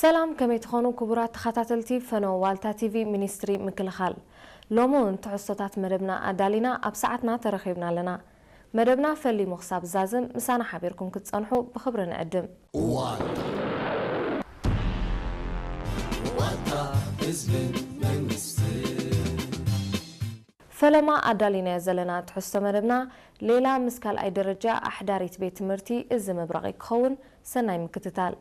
ሰላም፣ ከመይ ትኾኑ ክቡራት ተኸታተልቲ ፈነወ ዋልታ ቲቪ ሚኒስትሪ ምክልኻል? ሎሚ እውን ትሕዝቶታት መደብና ኣዳሊና ኣብ ሰዓትና ተረኺብና ኣለና። መደብና ፈሊሙ ክሳብ ዝዛዝም ምሳና ሓቢርኩም ክትጸንሑ ብኽብሪ ንዕድም። ዋልታ፣ ዋልታ ህዝብን መንግስትን። ፈለማ ኣዳሊናዮ ዘለና ትሕዝቶ መደብና ሌላ ምስ ካልኣይ ደረጃ ኣሕዳሪት ቤት ትምህርቲ እዚ ምብራቕ ክኸውን። ሰናይ ምክትታል።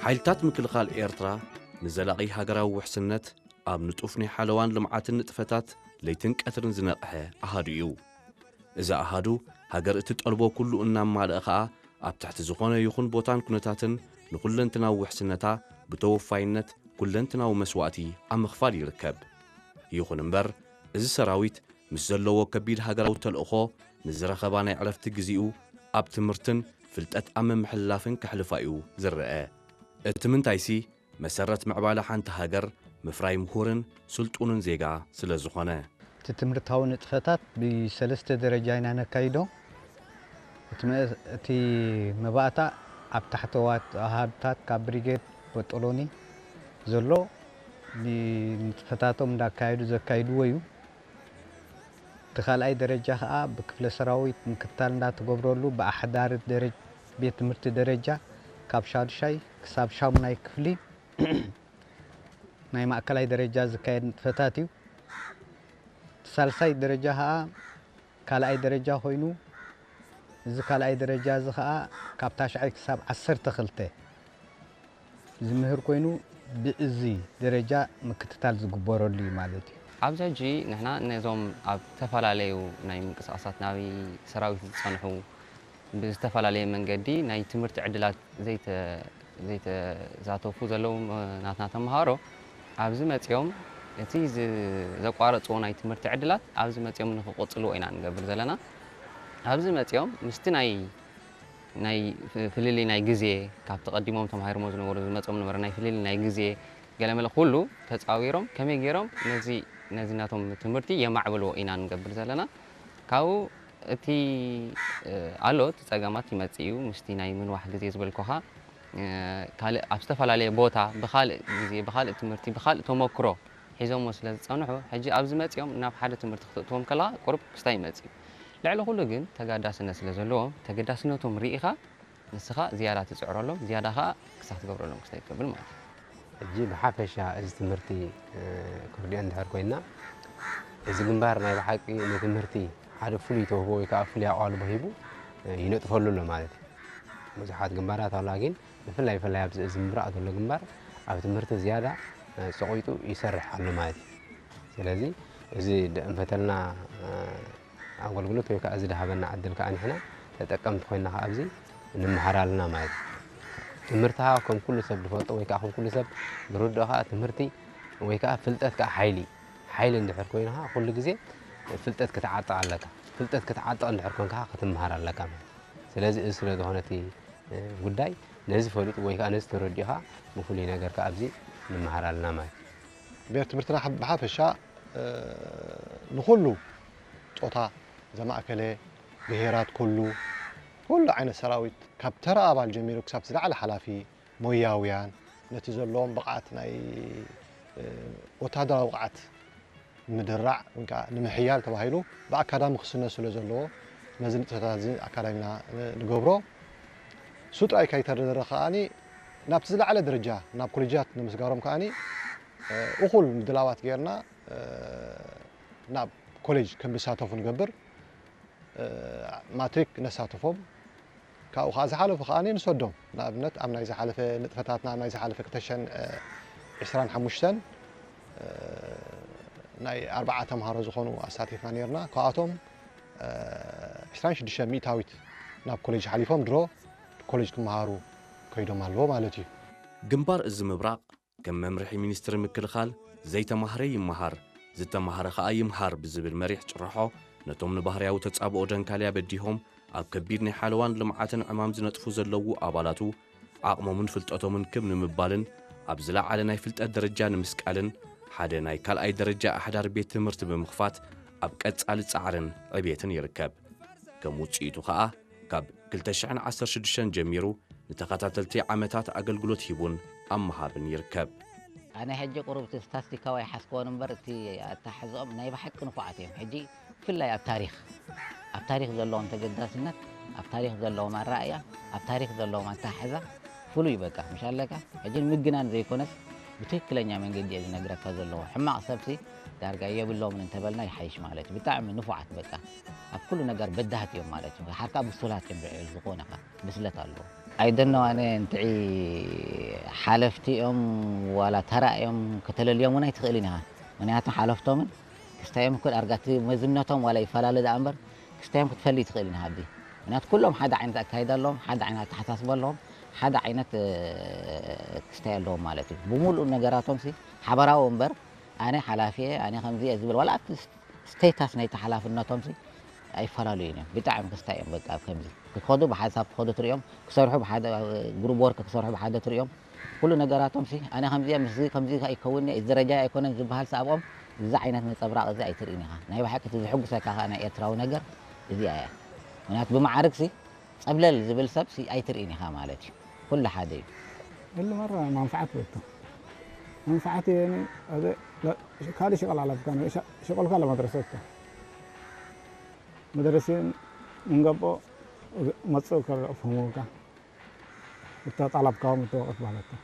ሓይልታት ምክልኻል ኤርትራ ንዘላቒ ሃገራዊ ውሕስነት ኣብ ንጡፍ ናይ ሓለዋን ልምዓትን ንጥፈታት ለይትን ቀትርን ዝነቕሐ ኣሃዱ እዩ። እዚ ኣሃዱ፣ ሃገር እትጠልቦ ኩሉ እናማልአ ኸኣ፣ ኣብ ትሕቲ ዝኾነ ይኹን ቦታን ኩነታትን ንኹለንትናዊ ውሕስነታ ብተወፋይነት ኩለንትናዊ መስዋእቲ ኣብ ምኽፋል ይርከብ። ይኹን እምበር፣ እዚ ሰራዊት ምስ ዘለዎ ከቢድ ሃገራዊ ተልእኾ፣ ንዝረኸባ ናይ ዕረፍቲ ግዜኡ ኣብ ትምህርትን ፍልጠት ኣብ ምምሕልላፍን ከሕልፋ እዩ ዝረአ። እቲ ምንታይሲ፣ መሰረት ምዕባለ ሓንቲ ሃገር ምፍራይ ምሁርን ስልጡንን ዜጋ ስለ ዝኾነ። እቲ ትምህርታዊ ንጥፈታት ብሰለስተ ደረጃ ኢና ነካይዶ። እቲ መ-፣ እቲ መባእታ ኣብ ታሕተዋት ኣሃዱታት ካብ ብሪጌድ ቦጦሎኒ ዘሎ ንጥፈታቶም እንዳካየዱ ዘካይድዎ እዩ። እቲ ካልኣይ ደረጃ ኸኣ ብክፍለ ሰራዊት ምክትታል እንዳተገብረሉ ብኣሕዳሪ ደረ-፣ ቤት ትምህርቲ ደረጃ ካብ ሻዱሻይ ክሳብ ሻሙናይ ክፍሊ ናይ ማእከላይ ደረጃ ዝካየድ ንጥፈታት እዩ። እቲ ሳልሳይ ደረጃ ኸኣ ካልኣይ ደረጃ ኮይኑ፣ እዚ ካልኣይ ደረጃ እዚ ኸኣ ካብ ታሽዓይ ክሳብ ዓሰርተ ክልተ ዝምህር ኮይኑ፣ ብእዚ ደረጃ ምክትታል ዝግበረሉ እዩ ማለት እዩ። ኣብዚ ሕጂ ንሕና ነዞም ኣብ ዝተፈላለዩ ናይ ምንቅስቓሳት ናይ ሰራዊት ዝጸንሑ፣ ብዝተፈላለየ መንገዲ ናይ ትምህርቲ ዕድላት ዘይተ-፣ ዘይተዛተፉ ዘለዉ ናትና ተምሃሮ ኣብዚ መጺኦም እቲ ዝ-፣ ዘቋረጽዎ ናይ ትምህርቲ ዕድላት ኣብዚ መጺኦም ንኽቕጽልዎ ኢና ንገብር ዘለና። ኣብዚ መጺኦም ምስቲ ናይ ናይ ፍ-፣ ፍልልይ ናይ ግዜ፣ ካብቲ ቀዲሞም ተማሂሮሞ ዝነበሩ ዝመጾም ነበረ ናይ ፍልልይ ናይ ግዜ፣ ገለመለ ኩሉ ተጻዊሮም ከመይ ገይሮም ነዚ፣ ነዚ ናቶም ትምህርቲ የማዕብልዎ ኢና ንገብር ዘለና። ካብኡ እቲ፣ እ፣ ኣሎ እቲ ጸገማት ይመጽእ እዩ። ምስቲ ናይ ምንዋሕ ግዜ ዝበልኩኻ፣ እ፣ ካልእ ኣብ ዝተፈላለየ ቦታ ብኻልእ ግዜ፣ ብኻልእ ትምህርቲ፣ ብኻልእ ተመክሮ ሒዞሞ ስለ ዝጸንሑ፣ ሕጂ ኣብዚ መጺኦም ናብ ሓደ ትምህርቲ ክተእትዎም ከለኻ ቁሩብ ክስታይ ይመጽእ እዩ። ልዕሊ ኩሉ ግን ተጋዳስነት ስለ ዘለዎም፣ ተገዳስነቶም ርኢኻ ንስኻ ዝያዳ ትጽዕረሎም፣ ዝያዳ ኸኣ ክሳብ ትገብረሎም ክስታይ ትገብር ማለት እዩ። ሕጂ ብሓፈሻ እዚ ትምህርቲ፣ እ፣ ክርድኦ እንድሕር ኮይንና፣ እዚ ግንባር ናይ ብሓቂ ንትምህርቲ ሓደ ፍሉይ ተውህቦ ወይ ከኣ ፍሉይ ኣቓልቦ ሂቡ፣ እ፣ ይነጥፈሉ ኣሎ ማለት እዩ። ብዙሓት ግንባራት ኣላ፣ ግን ብፍላይ፣ ብፍላይ ኣብዚ፣ እዚ ምብራቕ ዘሎ ግንባር ኣብ ትምህርቲ ዝያዳ፣ እ፣ ጸቒጡ ይሰርሕ ኣሎ ማለት እዩ። ስለዚ እዚ ደ-፣ እንፈተልና፣ እ፣ ኣገልግሎት ወይ ከኣ እዚ ዝሃበና ዕድል ከኣ ንሕና ተጠቀምቲ ኮይንና ከኣ ኣብዚ ንምሃር ኣለና ማለት እዩ። ትምህርቲ ከኣ ከም ኩሉ ሰብ ዝፈልጦ ወይ ከኣ ከም ኩሉ ሰብ ዝርድኦ ከኣ ትምህርቲ ወይ ከኣ ፍልጠት ከኣ ሓይሊ፣ ሓይሊ እንድሕር ኮይኑ ከኣ ኩሉ ግዜ ፍልጠት ክትዓጥቕ ኣለካ። ፍልጠት ክትዓጥቕ እንድሕር ኮንካ ከኣ ክትምሃር ኣለካ ማለት እዩ። ስለዚ እዚ ስለ ዝኾነ እቲ፣ እ፣ ጉዳይ ነዚ ፈሊጡ ወይ ከኣ ነዚ ተረዲኡ ከኣ ብፍሉይ ነገር ከኣ ኣብዚ ንምሃር ኣለና ማለት እዩ። ቤት ትምህርትና ሓ-፣ ብሓፈሻ፣ እ፣ ንኹሉ ጾታ ዘማእከለ፣ ብሄራት ኩሉ፣ ኩሉ ዓይነት ሰራዊት፣ ካብ ተራ ኣባል ጀሚሩ ክሳብ ዝለዓለ ሓላፊ፣ ሞያውያን፣ ነቲ ዘለዎም ብቕዓት ናይ ወታደራዊ ብቕዓት ንምድራዕ ወይ ከዓ ንምሕያል ተባሂሉ ብኣካዳሚ ክስነ ስለ ዘለዎ ነዚ ንጥፈታት እዚ ኣካዳሚና ንገብሮ። እሱ ጥራይ ከይተደረረ ከዓኒ ናብቲ ዝለዓለ ደረጃ ናብ ኮሌጃት ንምስጋሮም ከዓኒ እኹል ምድላዋት ጌርና ናብ ኮሌጅ ከም ዝሳተፉ ንገብር። ማትሪክ ነሳትፎም። ካብኡ ከዓ ዝሓለፉ ከዓ ንሰዶም። ንኣብነት ኣብ ናይ ዝሓለፈ ንጥፈታትና ኣብ ናይ ዝሓለፈ ክልተ ሽሕን ዕስራን ሓሙሽተን ናይ ኣርባዓ ተምሃሮ ዝኾኑ ኣሳቲፍና ነርና። ካብኣቶም ዕስራን ሽዱሽተ ሚእታዊት ናብ ኮሌጅ ሓሊፎም ድሮ ኮሌጅ ክመሃሩ ከይዶም ኣለዎ ማለት እዩ። ግንባር እዚ ምብራቕ ከም መምርሒ ሚኒስትሪ ምክልኻል ዘይተማህረ ይመሃር፣ ዝተማህረ ኸኣ ይምሃር ብዝብል መሪሕ ጭርሖ ነቶም ንባህርያዊ ተጻብኦ ደንካልያ በዲሆም ኣብ ከቢድ ናይ ሓለዋን ልምዓትን ዕማም ዝነጥፉ ዘለዉ ኣባላቱ ዓቕሞምን ፍልጠቶምን ክብ ንምባልን ኣብ ዝለዓለ ናይ ፍልጠት ደረጃ ንምስቃልን ሓደ ናይ ካልኣይ ደረጃ ኣሕዳር ቤት ትምህርቲ ብምኽፋት ኣብ ቀጻሊ ጻዕርን ዕቤትን ይርከብ። ከም ውጽኢቱ ኸኣ ካብ ክልተ ሽሕን ዓሰርተ ሽዱሽተን ጀሚሩ ንተኸታተልቲ ዓመታት ኣገልግሎት ሂቡን ኣብ ምሃብን ይርከብ። ኣነ ሕጂ ቁሩብ እቲ ስታስቲካዊ ኣይሓዝክዎን እምበር እቲ ኣተሓሕዝኦም ናይ ብሓቂ ንፉዓት እዮም። ሕጂ ብፍላይ ኣብ ታሪኽ ኣብ ታሪኽ ዘለዎም ተገዳስነት ኣብ ታሪኽ ዘለዎም ኣረኣእያ ኣብ ታሪኽ ዘለዎም ኣተሓሕዛ ፍሉይ በቃ ምሽ ኣለካ ሕጂ ንምግናን ዘይኮነስ ብትክክለኛ መንገዲ እየ ዝነግረካ ዘለኹ ሕማቕ ሰብሲ ዳርጋ የብሎምን እንተበልና ይሓይሽ ማለት እዩ ብጣዕሚ ንፉዓት በቃ ኣብ ኩሉ ነገር በዳህት እዮም ማለት እዩ ሓርካ ብሱላት እዮም ልዕሊ ዝኾነ ብስለት ኣለዎ ኣይደነው ኣነ እንትዒ ሓለፍቲ እዮም ዋላ ተራ እዮም ከተለልዮም እውን ኣይትኽእልን ኢኻ ምክንያቱ ሓለፍቶምን ክስታዮም እኮ ዳርጋ እቲ መዝነቶም ዋላ ይፈላለ ደኣ እምበር ክስታዮም ክትፈሊ ትኽእል ኢና ኣብዚ ምክንያቱ ኩሎም ሓደ ዓይነት ኣካይዳ ኣለዎም ሓደ ዓይነት ኣተሓሳስባ ኣለዎም ሓደ ዓይነት ክስታይ ኣለዎም ማለት እዩ ብምሉእ ነገራቶም ሲ ሓበራዊ እምበር ኣነ ሓላፊ እየ ኣነ ከምዚ እየ ዝብል ዋላ ኣብቲ ስቴታስ ናይቲ ሓላፍነቶም ሲ ኣይፈላለዩን እዮም ብጣዕሚ ክስታይ እዮም በቃ ኣብ ከምዚ ክኸዱ ብሓንሳብ ክኸዱ ትሪኦም ክሰርሑ ብሓደ ግሩብ ወርክ ክሰርሑ ብሓደ ትሪኦም ኩሉ ነገራቶም ሲ ኣነ ከምዚ እየ ምስዚ ከምዚ ኣይከውን እየ እዚ ደረጃ ኣይኮነን ዝበሃል ሲ ኣብኦም እዚ ዓይነት ነፀብራቕ እዚ ኣይትርእን ኢኻ ናይ ብሓቂ እቲ ዝሕጉሰካ ከዓ ናይ ኤርትራዊ ነገር እዚኣ እያ ምክንያቱ ብመዓርግ ሲ ፀብለል ዝብል ሰብ ሲ ኣይትርእን ኢኻ ማለት እዩ ኩሉ ሓደ እዩ اللي مرة منفعة بيته منفعة يعني هذا لا ካልእ ሽቐል ኣለብካ ሽቐልካ ለመድረሰ እኮ መድረሲ ምንገቦ መፅእ ከፍህሙካ እተጣለብካዎም እተወቅት ማለት ነው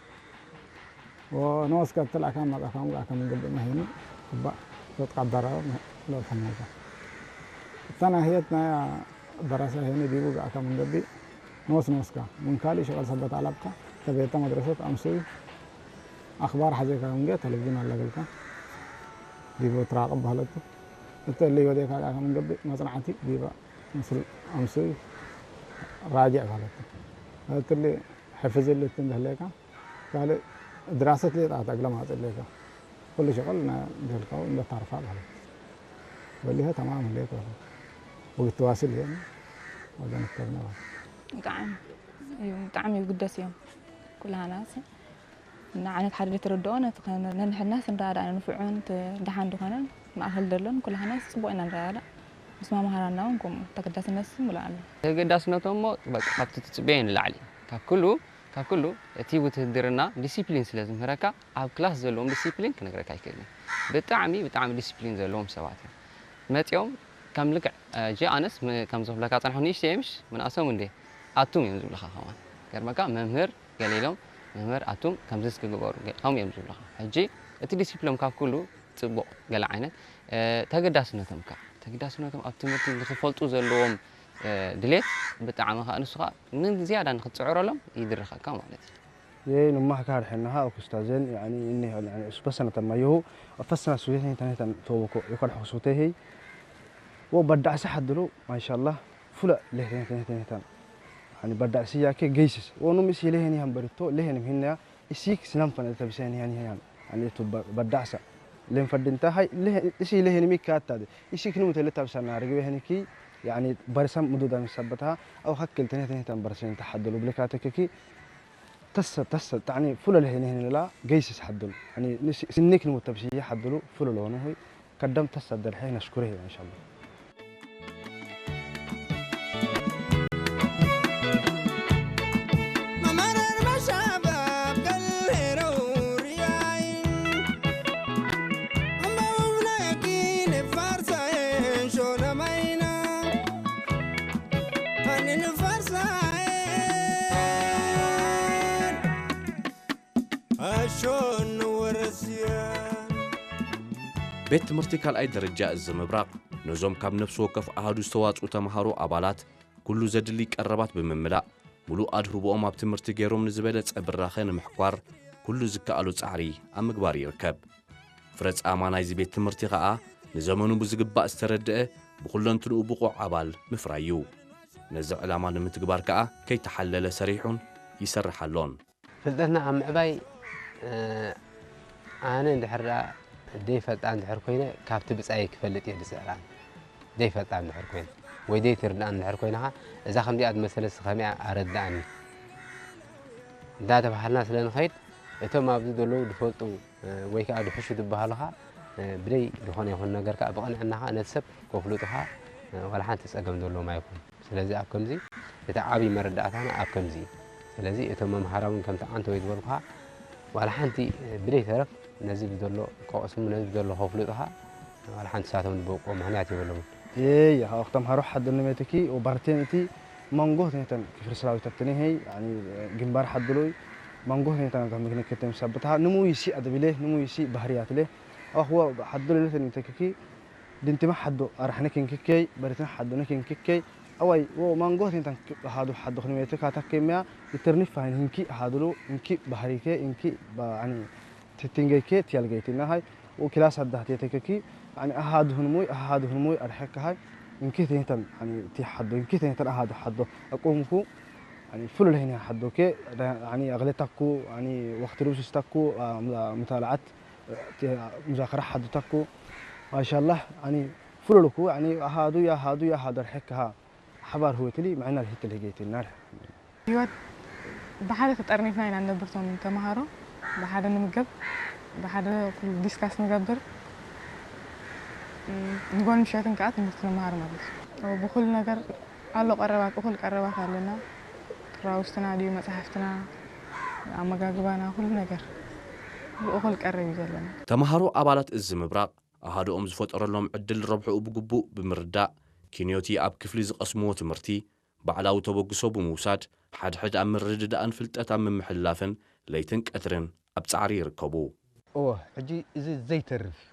ንወስከ እትልኣካ መጣካም ጋር ከምንገብእ መሄኑ እባ ተትቃደረ ለፈነጋ እተና ህየት ናይ በራሳ ሄኒ ዲቡ ጋር ከምንገቢ ንወስ ንወስካ ምን ካልእ ሽቀል ሰበት ኣላብካ ተቤተ መድረሰት ኣምስዩ ኣኽባር ሓዜካ ከምገ ተለቪዥን ኣለብልካ ዲቡ ትራቅብ ባህለቱ እተ እለይ ወዴካ ጋር ከምንገቢ መጽናዕቲ ዲባ ምስል ኣምስዩ ራጅዕ ማለት እትሊ ሕፍዝልት እንደህሌካ ካልእ ድራሰት ሌጣ ተግለማጽ ሌካ ኩሉ ሽቕል ደልካው እንደታርፋ ማለት በሊሀ ተማም ህሌት ወግትዋስል ይሄን ወገንከብና ማለት ብጣዕሚ እዩ ብጣዕሚ ይግደስ እዮም ኩላህናስ ንዓነት ሓደ ዘይተረድኦ ነቲ ነንሕድናስ ንረዳዳእ ንፍዑን ደሓን ዝኾነን ማእኸል ደሎን ኩላህናስ ፅቡቕ ኢና ንረዳዳእ ምስ መምሃራንና እውን ከምኡ ተገዳስነት ስም ኣሎ ተገዳስነቶም እሞ በቃ ካብቲ ትፅበዮ ንላዕሊ ካብ ኩሉ ካብ ኩሉ እቲ ውትህድርና ዲሲፕሊን ስለ ዝምህረካ ኣብ ክላስ ዘለዎም ዲሲፕሊን ክነግረካ ኣይክእልን ብጣዕሚ ብጣዕሚ ዲሲፕሊን ዘለዎም ሰባት እዮም መፂኦም ከም ልክዕ ጂ ኣነስ ከም ዝብለካ ፀንሖ ንእሽተይ ምሽ ምንኣሶም እንዴ ኣቱም እዮም ዝብልኻ ከማን ገርመካ መምህር ገለ ኢሎም መምህር ኣቱም ከምዚ እስኪ ግበሩ ከምኡ እዮም ዝብልኻ ሕጂ እቲ ዲሲፕሎም ካብ ኩሉ ፅቡቕ ገለ ዓይነት ተገዳስነቶም ከዓ ተገዳስነቶም ኣብ ትምህርቲ ንክፈልጡ ዘለዎም ድሌት ብጣዕሚ ከዓ ንሱ ከዓ ንዝያዳ ንክትፅዕረሎም ይድርኸካ ማለት እዩ ይህ ንማህ ካር ሕናሃ ኡክስታዘን ያኒ እኒ ያኒ ኡስበሰነ ተማየሁ ኣፈሰና ሱየት ኔታን ኔታን ተወኮ ይኮን ሕኩሱተይ ሄይ ወበዳዕሲ ሓድሉ ማሻላህ ፉለ ሌህቴን ቴን ቴን ቴን ያኒ በዳዕሲ ያኬ ገይስስ ወኑ ምስ ይለሄን ያም በርቶ ለሄን ምህና እሲክ ስናም ፈነ ተብሰን ያኒ ያም ያኒ ቱ በዳዕሳ ሌን ፈድንታ ሃይ እሲ ለሄን ሚካ አታደ እሲክ ንሙ ተለ ተብሰና ርግበ ሄንኪ ያኒ በርሰም ምዱዳ ምሰበታ አው ሀክል ቴን ቴን ቴን በርሰን ተሐደሉ ብለካ ተከኪ ተሰ ተሰ ጣኒ ፉለ ለሄን ሄን ላ ገይስስ ሐደሉ ያኒ ስኒክ ንሙ ተብሲ ሐደሉ ፉለ ለሆኑ ሆይ كدم تصدر حين أشكره إن شاء الله. ቤት ትምህርቲ ካልኣይ ደረጃ እዚ ምብራቕ ነዞም ካብ ነፍሲ ወከፍ ኣሃዱ ዝተዋፅኡ ተምሃሮ ኣባላት ኩሉ ዘድሊ ቀረባት ብምምላእ፣ ሙሉእ ኣድህቦኦም ኣብ ትምህርቲ ገይሮም ንዝበለጸ ብራኸ ንምሕኳር ኩሉ ዝከኣሎ ጻዕሪ ኣብ ምግባር ይርከብ። ፍረ ጻማ ናይዚ ቤት ትምህርቲ ኸኣ ንዘመኑ ብዝግባእ ዝተረድአ፣ ብኹለንትንኡ ብቑዕ ኣባል ምፍራይ እዩ። ነዚ ዕላማ ንምትግባር ከኣ ከይተሓለለ ሰሪሑን ይሰርሕ ኣሎን። ፍልጠትና ኣብ ምዕባይ ኣነ እንድሕር ደኣ ደይፈልጣ እንድሕር ኮይነ ካብቲ ብጻየይ ክፈልጥ እየ ዝጽዕር። ደይፈልጣ እንድሕር ኮይነ ወይ ደይትርድኣኒ እንድሕር ኮይንኻ እዛ ከምዚኣ ዝመሰለስ ከመይ ኣረድኣኒ እንዳተባሃልና ስለ ንኸይድ እቶም ኣብዚ ዘለዉ ዝፈልጡ ወይ ከዓ ድሕሹ ዝበሃሉኻ ብደይ ዝኾነ ይኹን ነገር ከዓ ብቕንዕና ከዓ ነቲ ሰብ ከፍልጡኻ ዋላ ሓንቲ ፀገም ዘለዎም ኣይኮኑን። ስለዚ ኣብ ከምዚ እቲ ዓብዪ መረዳእታና ኣብ ከምዚ እዩ። ስለዚ እቶም መምሃራን እውን ከምቲ ዓንተ ወይ ዝበልኩኻ ዋላ ሓንቲ ብደይ ተረፍ ነዚ ብዘሎ ከቕስሙ ነዚ ብዘሎ ከፍልጡኻ ዋላ ሓንቲ ሳቶም ዝበቆ ምኽንያት የብሎምን። Eeyya, ha waqtam haro haddon nimeteki o barten iti mangoh neten kifir srawitatti nehey, yani gimbar haddoloy mangoh neten gam nekete misabta numu yisi adbile numu yisi bahriyat le. Awa huwa haddoloy neten tekeki dintima haddo arahne kenkikey baritin haddo ne kenkikey. Away wo mangoh neten hadu haddo nimete katakemya itirnif fahin hinki hadulu inki bahrike inki ba yani titingeyke tiyalgeytina hay. Wo kilas hadda tekeki yani ahadu hunmuy ahadu hunmuy arhek hay. Inki tentan yani ti haddo inki tentan ahadu haddo aqumku yani fulu lehni haddo ke yani agle takku yani waqti rusus takku mutalaat muzakara haddo takku. Mashallah yani fulu luku yani ahadu ya hadu ya hadu arhek ha. ሓባር ህይወት ሊ ምዕናል ህት ልህገይት ናር ህይወት ብሓደ ተጠርኒፍና ኢና ንነብር እቶም ተምሃሮ። ብሓደ ንምገብ፣ ብሓደ ኩሉ ዲስካስ ንገብር፣ ንጎኒ ምሸትን ከዓ ትምህርቲ ንመሃር ማለት እዩ። ብኩሉ ነገር ኣሎ ቀረባት፣ እኹል ቀረባት ኣለና። ክራውስትና ድዩ መፅሓፍትና፣ ኣመጋግባና፣ ኩሉ ነገር ብእኹል ቀረብ እዩ ዘለና። ተምሃሮ ኣባላት እዚ ምብራቕ ኣሃዱኦም ዝፈጠረሎም ዕድል ረብሕኡ ብግቡእ ብምርዳእ፣ ኪንዮቲ ኣብ ክፍሊ ዝቐስምዎ ትምህርቲ ባዕላዊ ተበግሶ ብምውሳድ፣ ሓድሕድ ኣብ ምርድዳእን ፍልጠት ኣብ ምምሕልላፍን ለይትን ቀትርን ኣብ ጻዕሪ ይርከቡ። እወ፣ ሕጂ እዚ ዘይተርፍ እዩ።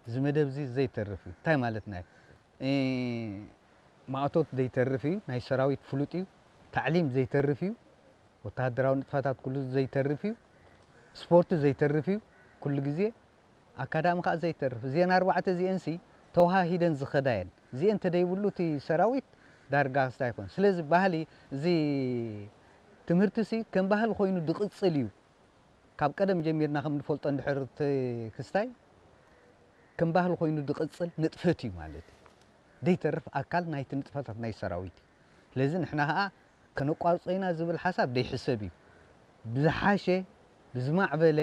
እዚ መደብ እዚ ዘይተርፍ እዩ። እንታይ ማለትና እዩ? ማእቶት ዘይተርፍ እዩ፣ ናይ ሰራዊት ፍሉጥ እዩ፣ ታዕሊም ዘይተርፍ እዩ፣ ወተሃደራዊ ንጥፈታት ኩሉ ዘይተርፍ እዩ፣ ስፖርት ዘይተርፍ እዩ፣ ኩሉ ግዜ ኣካዳሚ ከዓ ዘይተርፍ። እዚአን ኣርባዕተ እዚአንሲ ተወሃሂደን ዝኸዳ እየን። እዚአን ተደይብሉ እቲ ሰራዊት ዳርጋ ክስታይ ኣይኮን። ስለዚ ባህሊ እዚ ትምህርቲሲ ከም ባህሊ ኮይኑ ድቕፅል እዩ። ካብ ቀደም ጀሚርና ከም ንፈልጦ እንድሕር እቲ ክስታይ ከም ባህሊ ኮይኑ ድቕፅል ንጥፈት እዩ ማለት እዩ። ደይተርፍ ኣካል ናይቲ ንጥፈታት ናይ ሰራዊት እዩ። ስለዚ ንሕና ከዓ ከነቋርጾ ኢና ዝብል ሓሳብ ደይሕሰብ እዩ። ብዝሓሸ፣ ብዝማዕበለ፣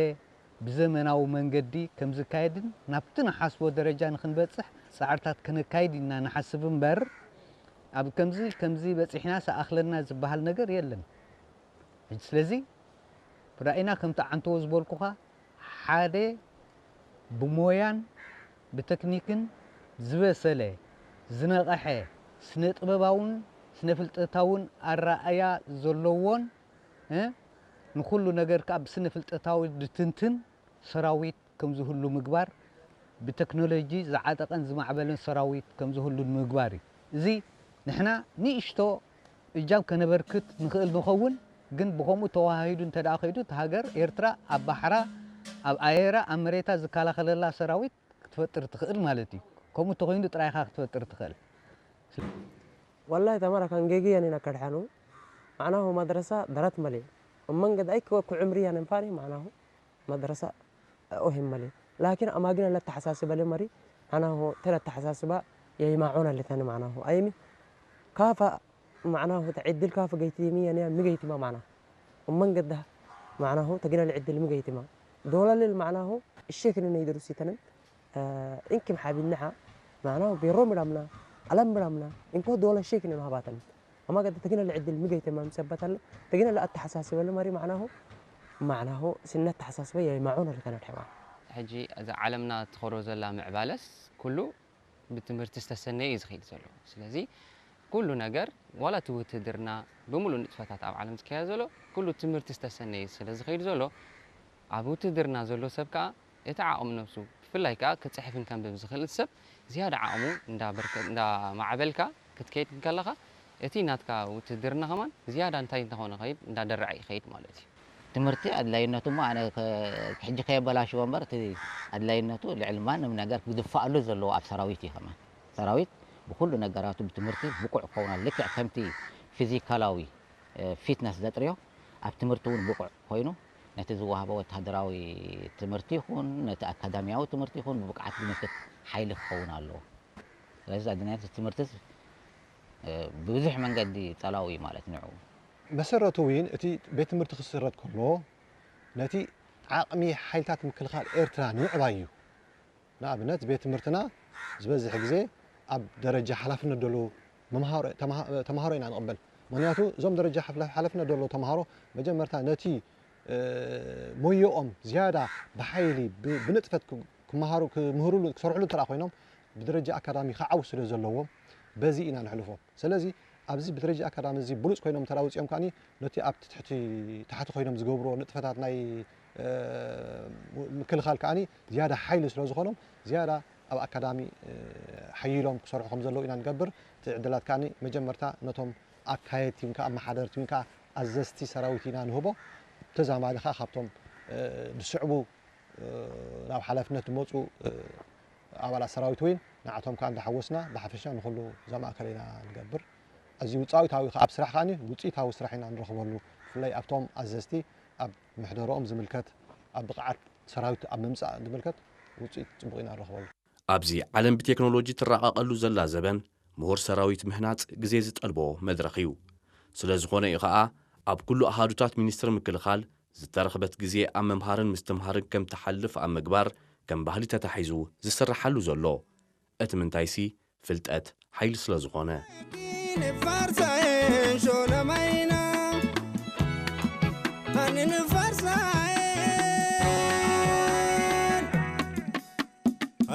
ብዘመናዊ መንገዲ ከምዝካየድን ናብቲ ንሓስቦ ደረጃ ንክንበፅሕ ፃዕርታት ከነካይድ ኢና ንሓስብ እምበር ኣብ ከምዚ ከምዚ በፂሕና ሰኣኽለና ዝበሃል ነገር የለን። ስለዚ ራእይና ከምቲ ዓንተዎ ዝበልኩኻ ሓደ ብሞያን ብተክኒክን ዝበሰለ፣ ዝነቐሐ፣ ስነ-ጥበባውን ስነ-ፍልጠታውን ኣረኣእያ ዘለዎን ንኹሉ ነገር ከኣ ብስነ-ፍልጠታዊ ዝትንትን ሰራዊት ከምዝህሉ ምግባር፣ ብተክኖሎጂ ዝዓጠቐን ዝማዕበለን ሰራዊት ከምዝህሉ ንምግባር እዩ። እዚ ንሕና ንእሽቶ እጃም ከነበርክት ንኽእል ንኸውን፣ ግን ብኸምኡ ተወሃሂዱ እንተ ደኣ ከይዱ፣ እታ ሃገር ኤርትራ ኣብ ባሕራ፣ ኣብ ኣየራ፣ ኣብ መሬታ ዝከላኸለላ ሰራዊት ክትፈጥር ትኽእል ማለት እዩ። ከምኡ እንተኾይኑ ጥራይ ኢኻ ክትፈጥር ትኽእል። والله تمارا كان جيجي يعني نكر حنو معناه مدرسة درت ملي ومن قد أي كو عمري يعني فاري معناه مدرسة أهم ملي لكن أما قلنا لا تحساسبة لمري معناه ترى التحساسبة يا معونا اللي ثاني معناه أيمي كافة معناه تعدل كافة جيتي مية يعني مجيتي ما معناه ومن قد ده معناه تقينا العدل مجيتي ما دولا للمعناه الشيخ اللي يدرس يتنم እንኪም ሓቢልናሓ ማዕናሁ ቤሮ ምራምና ዓለም ምራምና እንኮ ዶለ ሼክ ነ ሃባተን ኣማ ገደ ተግነ ለዕድል ምገይተ ማምሰበታለ ተግነ ለኣተሓሳስበ ለማሪ ማዕናሁ ማዕናሁ ስነ ኣተሓሳስበ የማዑነ ልከነ ድሕዋ ሕጂ እዛ ዓለምና ትኸዶ ዘላ ምዕባለስ ኩሉ ብትምህርቲ ዝተሰነየ እዩ ዝኸይድ ዘሎ። ስለዚ ኩሉ ነገር ዋላ እቲ ውትድርና ብምሉእ ንጥፈታት ኣብ ዓለም ዝካየድ ዘሎ ኩሉ ትምህርቲ ዝተሰነየ ስለ ዝኸይድ ዘሎ ኣብ ውትድርና ዘሎ ሰብ ከዓ እቲ ዓቕሚ ነብሱ ብፍላይ ከዓ ክፅሕፍን ከንብብ ዝኽእል ሰብ ዝያዳ ዓቕሙ እንዳበርከ እንዳማዕበልካ ክትከይድ እንከለኻ እቲ ናትካ ውትድርና ከማን ዝያዳ እንታይ እንተኾነ ኸይድ እንዳደረዐ ይኸይድ ማለት እዩ። ትምህርቲ ኣድላይነቱ እሞ ኣነ ከ- ሕጂ ከየበላሽዎ እምበር እቲ ኣድላይነቱ ልዕሊ ማንም ነገር ክድፋኣሉ ዘለዎ ኣብ ሰራዊት እዩ። ከማን ሰራዊት ብኩሉ ነገራቱ ብትምህርቲ ብቁዕ ክኸውን ኣለዎ። ልክዕ ከምቲ ፊዚካላዊ ፊትነስ ዘጥርዮ ኣብ ትምህርቲ እውን ብቁዕ ኮይኑ ነቲ ዝወሃቦ ወታደራዊ ትምህርቲ ይኹን ነቲ ኣካዳሚያዊ ትምህርቲ ይኹን ብብቕዓት ዝምክት ሓይሊ ክኸውን ኣለዎ። ስለዚ ኣድናየት ትምህርትስ ብብዙሕ መንገዲ ጸላዊ እዩ ማለት ንዑ። መሰረቱ እውን እቲ ቤት ትምህርቲ ክስረት ከሎ ነቲ ዓቕሚ ሓይልታት ምክልኻል ኤርትራ ንምዕባይ እዩ። ንኣብነት ቤት ትምህርትና ዝበዝሕ ግዜ ኣብ ደረጃ ሓላፍነት ዘለዉ መምሃሮ- ተምሃ- ተምሃሮ ኢና ንቕበል። ምኽንያቱ እዞም ደረጃ ሓፍላ- ሓላፍነት ዘለዉ ተምሃሮ መጀመርታ ነቲ እ፣ ሞዮኦም ዝያዳ ብሓይሊ ብ- ብንጥፈት ክ- ክመሃሩ ክምህሩሉ ክሰርሕሉ እንተ ኮይኖም ብደረጃ ኣካዳሚ ክዓው ስለ ዘለዎም በዚ ኢና ንሕልፎ። ስለዚ ኣብዚ ብደረጃ ኣካዳሚ እዚ ብሉፅ ኮይኖም እንተ ውፅኦም ከኣ ነቲ ኣብ ትሕቲ ታሕቲ ኮይኖም ዝገብርዎ ንጥፈታት ናይ እ፣ ምክልኻል ከኣ ዝያዳ ሓይሊ ስለ ዝኾኖም ዝያዳ ኣብ ኣካዳሚ እ፣ ሓይሎም ክሰርሑ ከም ዘለዉ ኢና ንገብር። እቲ ዕድላት ከኣ መጀመርታ ነቶም ኣካየድቲ ወይ ከዓ ኣመሓደርቲ ወይ ከዓ ኣዘዝቲ ሰራዊት ኢና ንህቦ። ተዛማዲ ከዓ ካብቶም እ፣ ዝስዕቡ እ፣ ናብ ሓላፍነት ዝመፁ እ፣ ኣባላት ሰራዊት እውን ንዓቶም ከዓ እንዳሓወስና ብሓፈሻ ንኩሉ ዘማእከለ ኢና ንገብር። እዚ ውፅኢታዊ ከዓ ኣብ ስራሕ ከዓ ውፅኢታዊ ስራሕ ኢና ንረኽበሉ። ብፍላይ ኣብቶም ኣዘዝቲ ኣብ ምሕደርኦም ዝምልከት ኣብ ብቕዓት ሰራዊት ኣብ ምምፃእ ዝምልከት ውፅኢት ፅቡቕ ኢና ንረኽበሉ። ኣብዚ ዓለም ብቴክኖሎጂ ትራቐቐሉ ዘላ ዘበን ምሁር ሰራዊት ምህናፅ ግዜ ዝጠልቦ መድረኽ እዩ። ስለ ዝኾነ እዩ ኸኣ ኣብ ኩሉ ኣሃዱታት ሚኒስትሪ ምክልኻል ዝተረኽበት ግዜ ኣብ ምምሃርን ምስትምሃርን ከም ትሓልፍ ኣብ ምግባር ከም ባህሊ ተታሒዙ ዝስርሓሉ ዘሎ። እቲ ምንታይሲ ፍልጠት ሓይሊ ስለ ዝኾነ። ንፋርሳየን ሾለማይና ኣንንፋርሳየን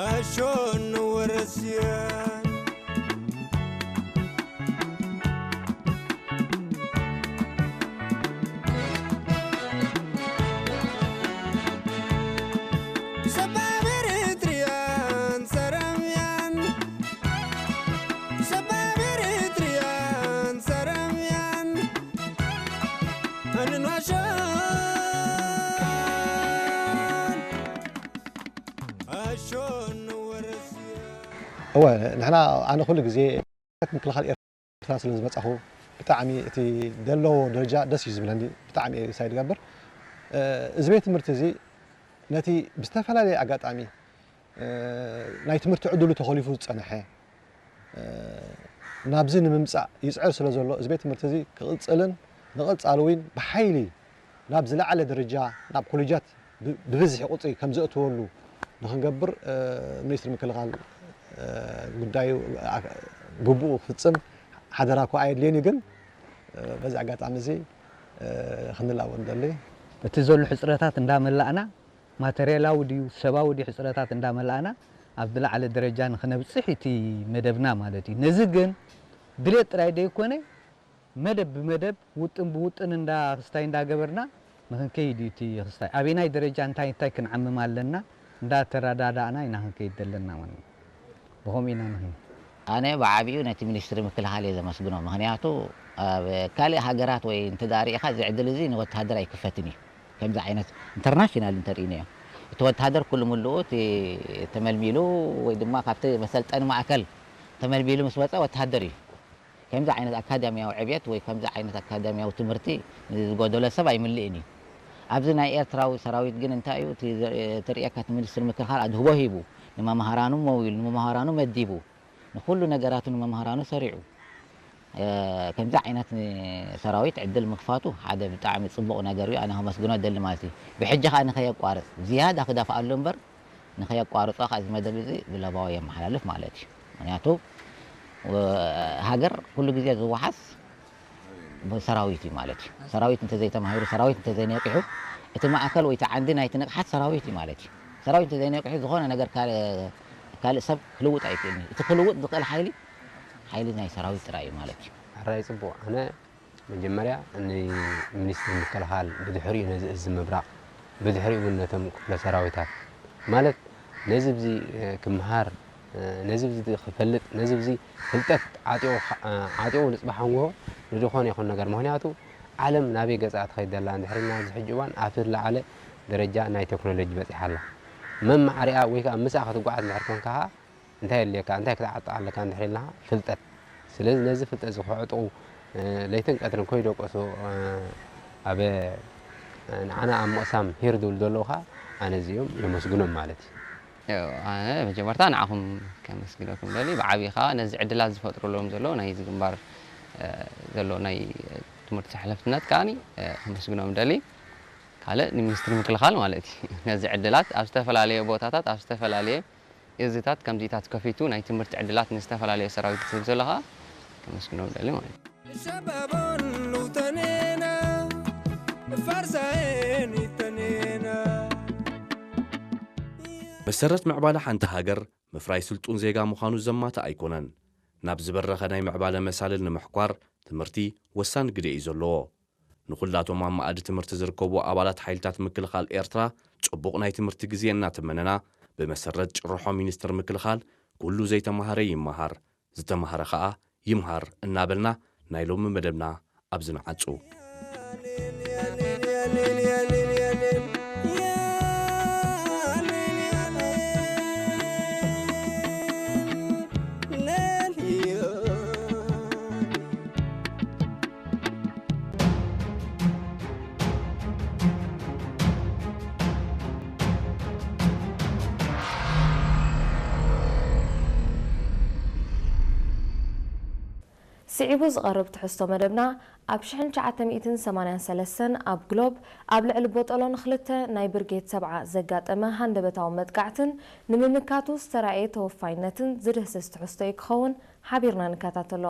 ኣሾን ወረስያን ሰባብ ኤርትርያን ሰራምያን ሰባብ ኤርትርያን ሰራምያን ኣንንዋሾን ኣሾን ወረስያን እወ ንሕና ኣነ ኩሉ ግዜ ምክልኻል ኤርትራ ስለ ዝመጻኹ ብጣዕሚ እቲ ዘለዎ ደረጃ ደስ እዩ ዝብለኒ። ብጣዕሚ እየ ሳይ ዝገብር። እዚ ቤት ትምህርቲ እዚ ነቲ ብዝተፈላለየ ኣጋጣሚ ናይ ትምህርቲ ዕድሉ ተኸሊፉ ዝጸንሐ ናብዚ ንምምጻእ ይጽዕር ስለ ዘሎ እዚ ቤት ትምህርቲ እዚ ክቕጽልን ንቐጻሊ እውን ብሓይሊ ናብ ዝለዓለ ደረጃ ናብ ኮሌጃት ብብዝሒ ቁፅሪ ከም ዘእትወሉ ንክንገብር ሚኒስትሪ ምክልኻል ጉዳዩ ግቡኡ ክፍፅም ሓደራ እኳ ኣየድልየን እዩ። ግን በዚ ኣጋጣሚ እዚ ክንላቦ ንደሊ። እቲ ዘሎ ሕፅረታት እንዳመላእና ማተርያላዊ ድዩ ሰባዊ ድዩ ሕፅረታት እንዳመላእና ኣብ ዝለዓለ ደረጃ ንክነብፅሕ እቲ መደብና ማለት እዩ። ነዚ ግን ድሌት ጥራይ ደይኮነ መደብ ብመደብ ውጥን ብውጥን እንዳ ክስታይ እንዳገበርና ንክንከይድ እዩ እቲ ክስታይ ኣበየናይ ደረጃ እንታይ እንታይ ክንዓምም ኣለና እንዳተረዳዳእና ኢና ክንከይድ ዘለና ማለት እዩ። ብኸምኡ ኢና ንኽን ኣነ ብዓቢኡ ነቲ ሚኒስትሪ ምክልኻል እየ ዘመስግኖ። ምኽንያቱ ኣብ ካልእ ሃገራት ወይ እንተ ደኣ ርኢኻ እዚ ዕድል እዚ ንወተሃደር ኣይክፈትን እዩ። ከምዚ ዓይነት ኢንተርናሽናል እንተርኢናዮ እቲ ወተሃደር ኩሉ ምሉኡ እቲ ተመልሚሉ ወይ ድማ ካብቲ መሰልጠኒ ማእከል ተመልሚሉ ምስ ወፀ ወተሃደር እዩ። ከምዚ ዓይነት ኣካዳሚያዊ ዕብየት ወይ ከምዚ ዓይነት ኣካዳሚያዊ ትምህርቲ ዝጎደሎ ሰብ ኣይምልእን እዩ። ኣብዚ ናይ ኤርትራዊ ሰራዊት ግን እንታይ እዩ እቲ ዘ- እቲ ርእየካ እቲ ሚኒስትሪ ምክልኻል ኣድህቦ ሂቡ ንመምሃራኑ መዊሉ ንመምሃራኑ መዲቡ ንኩሉ ነገራቱ ንመምሃራኑ ሰሪዑ እ፣ ከምዚ ዓይነት ሰራዊት ዕድል ምክፋቱ ሓደ ብጣዕሚ ፅቡቕ ነገር እዩ። ኣነ ከመስግኖ ደሊ ማለት እዩ። ብሕጂ ከዓ ንኸየቋርፅ ዝያዳ ክደፍኣሉ እምበር ንኸየቋርጾ ከዓ እዚ መደብ እዚ ብለባዊ የመሓላልፍ ማለት እዩ። ምክንያቱ ሃገር ኩሉ ግዜ ዝወሓስ ብሰራዊት እዩ ማለት እዩ። ሰራዊት እንተዘይተማሂሩ ሰራዊት እንተዘይነቂሑ እቲ ማእከል ወይ እቲ ዓንዲ ናይቲ ንቕሓት ሰራዊት እዩ ማለት እዩ። ሰራዊት እንተዘይነቂሑ ዝኾነ ነገር ካልእ ሰብ ክልውጥ ኣይክእልን እዩ። እቲ ክልውጥ ዝኽእል ሓይሊ ሓይሊ ናይ ሰራዊት ጥራይ እዩ ማለት እዩ። ሕራይ ጽቡቕ። ኣነ መጀመርያ ንሚኒስትሪ ምክልኻል ብድሕሪኡ ነዚ እዚ ምብራቕ ብድሕሪኡ እውን ነቶም ክፍለ ሰራዊታት ማለት ነዚ ብዚ ክምሃር፣ ነዚ ብዚ ክፈልጥ፣ ነዚ ብዚ ፍልጠት ዓጢቑ ንፅባሕ ንጎሆ ንዝኾነ ይኹን ነገር። ምኽንያቱ ዓለም ናበይ ገፃ ትኸይድ ዘላ እንድሕር ኢልና ኣብዚ ሕጂ እዋን ኣብ ዝለዓለ ደረጃ ናይ ቴክኖሎጂ በፂሓ ኣላ። መማዕሪኣ ወይ ከዓ ምስኣ ክትጓዓዝ እንድሕር ኮንካ እንታይ የድልየካ እንታይ ክትዓጥቕ ኣለካ እንድሕር ኢልና ፍልጠት። ስለዚ ነዚ ፍልጠት እዚ ክዕጥቑ ለይትን ቀትርን ኮይደቆሱ ኣብ ንዓና ኣብ ምቕሳም ሂር ዝብሉ ዘለዉ ከዓ ኣነ እዚኦም የመስግኖም ማለት እዩ። ኣነ መጀመርታ ንዓኹም ከመስግነኩም ደሊ ብዓብዪ ከዓ ነዚ ዕድላት ዝፈጥሩሎም ዘለዉ ናይ ግንባር ዘሎ ናይ ትምህርቲ ሓለፍትነት ከዓኒ ከመስግኖም ደሊ ካልእ ንሚኒስትሪ ምክልኻል ማለት እዩ ነዚ ዕድላት ኣብ ዝተፈላለየ ቦታታት ኣብ ዝተፈላለየ እዝታት ከምዚታት ከፊቱ ናይ ትምህርቲ ዕድላት ንዝተፈላለየ ሰራዊት ዝህብ ዘሎ ከዓ ከመስግኖም ደሊ ማለት እዩ። شباب وتنينا فرزعين تنينا መሰረት ምዕባለ ሓንቲ ሃገር ምፍራይ ስልጡን ዜጋ ምዃኑ ዘማትእ ኣይኮነን። ናብ ዝበረኸ ናይ ምዕባለ መሳልል ንምሕኳር ትምህርቲ ወሳኒ ግደ እዩ ዘለዎ። ንኹላቶም ኣብ መኣዲ ትምህርቲ ዝርከቡ ኣባላት ሓይልታት ምክልኻል ኤርትራ ጽቡቕ ናይ ትምህርቲ ግዜ እናተመነና፣ ብመሰረት ጭርሖ ሚኒስትር ምክልኻል፣ ኩሉ ዘይተማህረ ይመሃር፣ ዝተማህረ ኸኣ ይምሃር እናበልና ናይ ሎሚ መደብና ኣብዚ ንዓጹ። ስዒቡ ዝቐርብ ትሕዝቶ መደብና፣ ኣብ ሽሕን ትሽዓተ ሚእትን ሰማንያን ሰለስተን ኣብ ግሎብ ኣብ ልዕሊ ቦጦሎኒ ክልተ ናይ ብርጌድ ሰብዓ ዘጋጠመ ሃንደበታዊ መጥቃዕትን ንምምካቱ ዝተራእየ ተወፋይነትን ዝድህስስ ትሕዝቶ እዩ ክኸውን። ሓቢርና ንከታተሎ።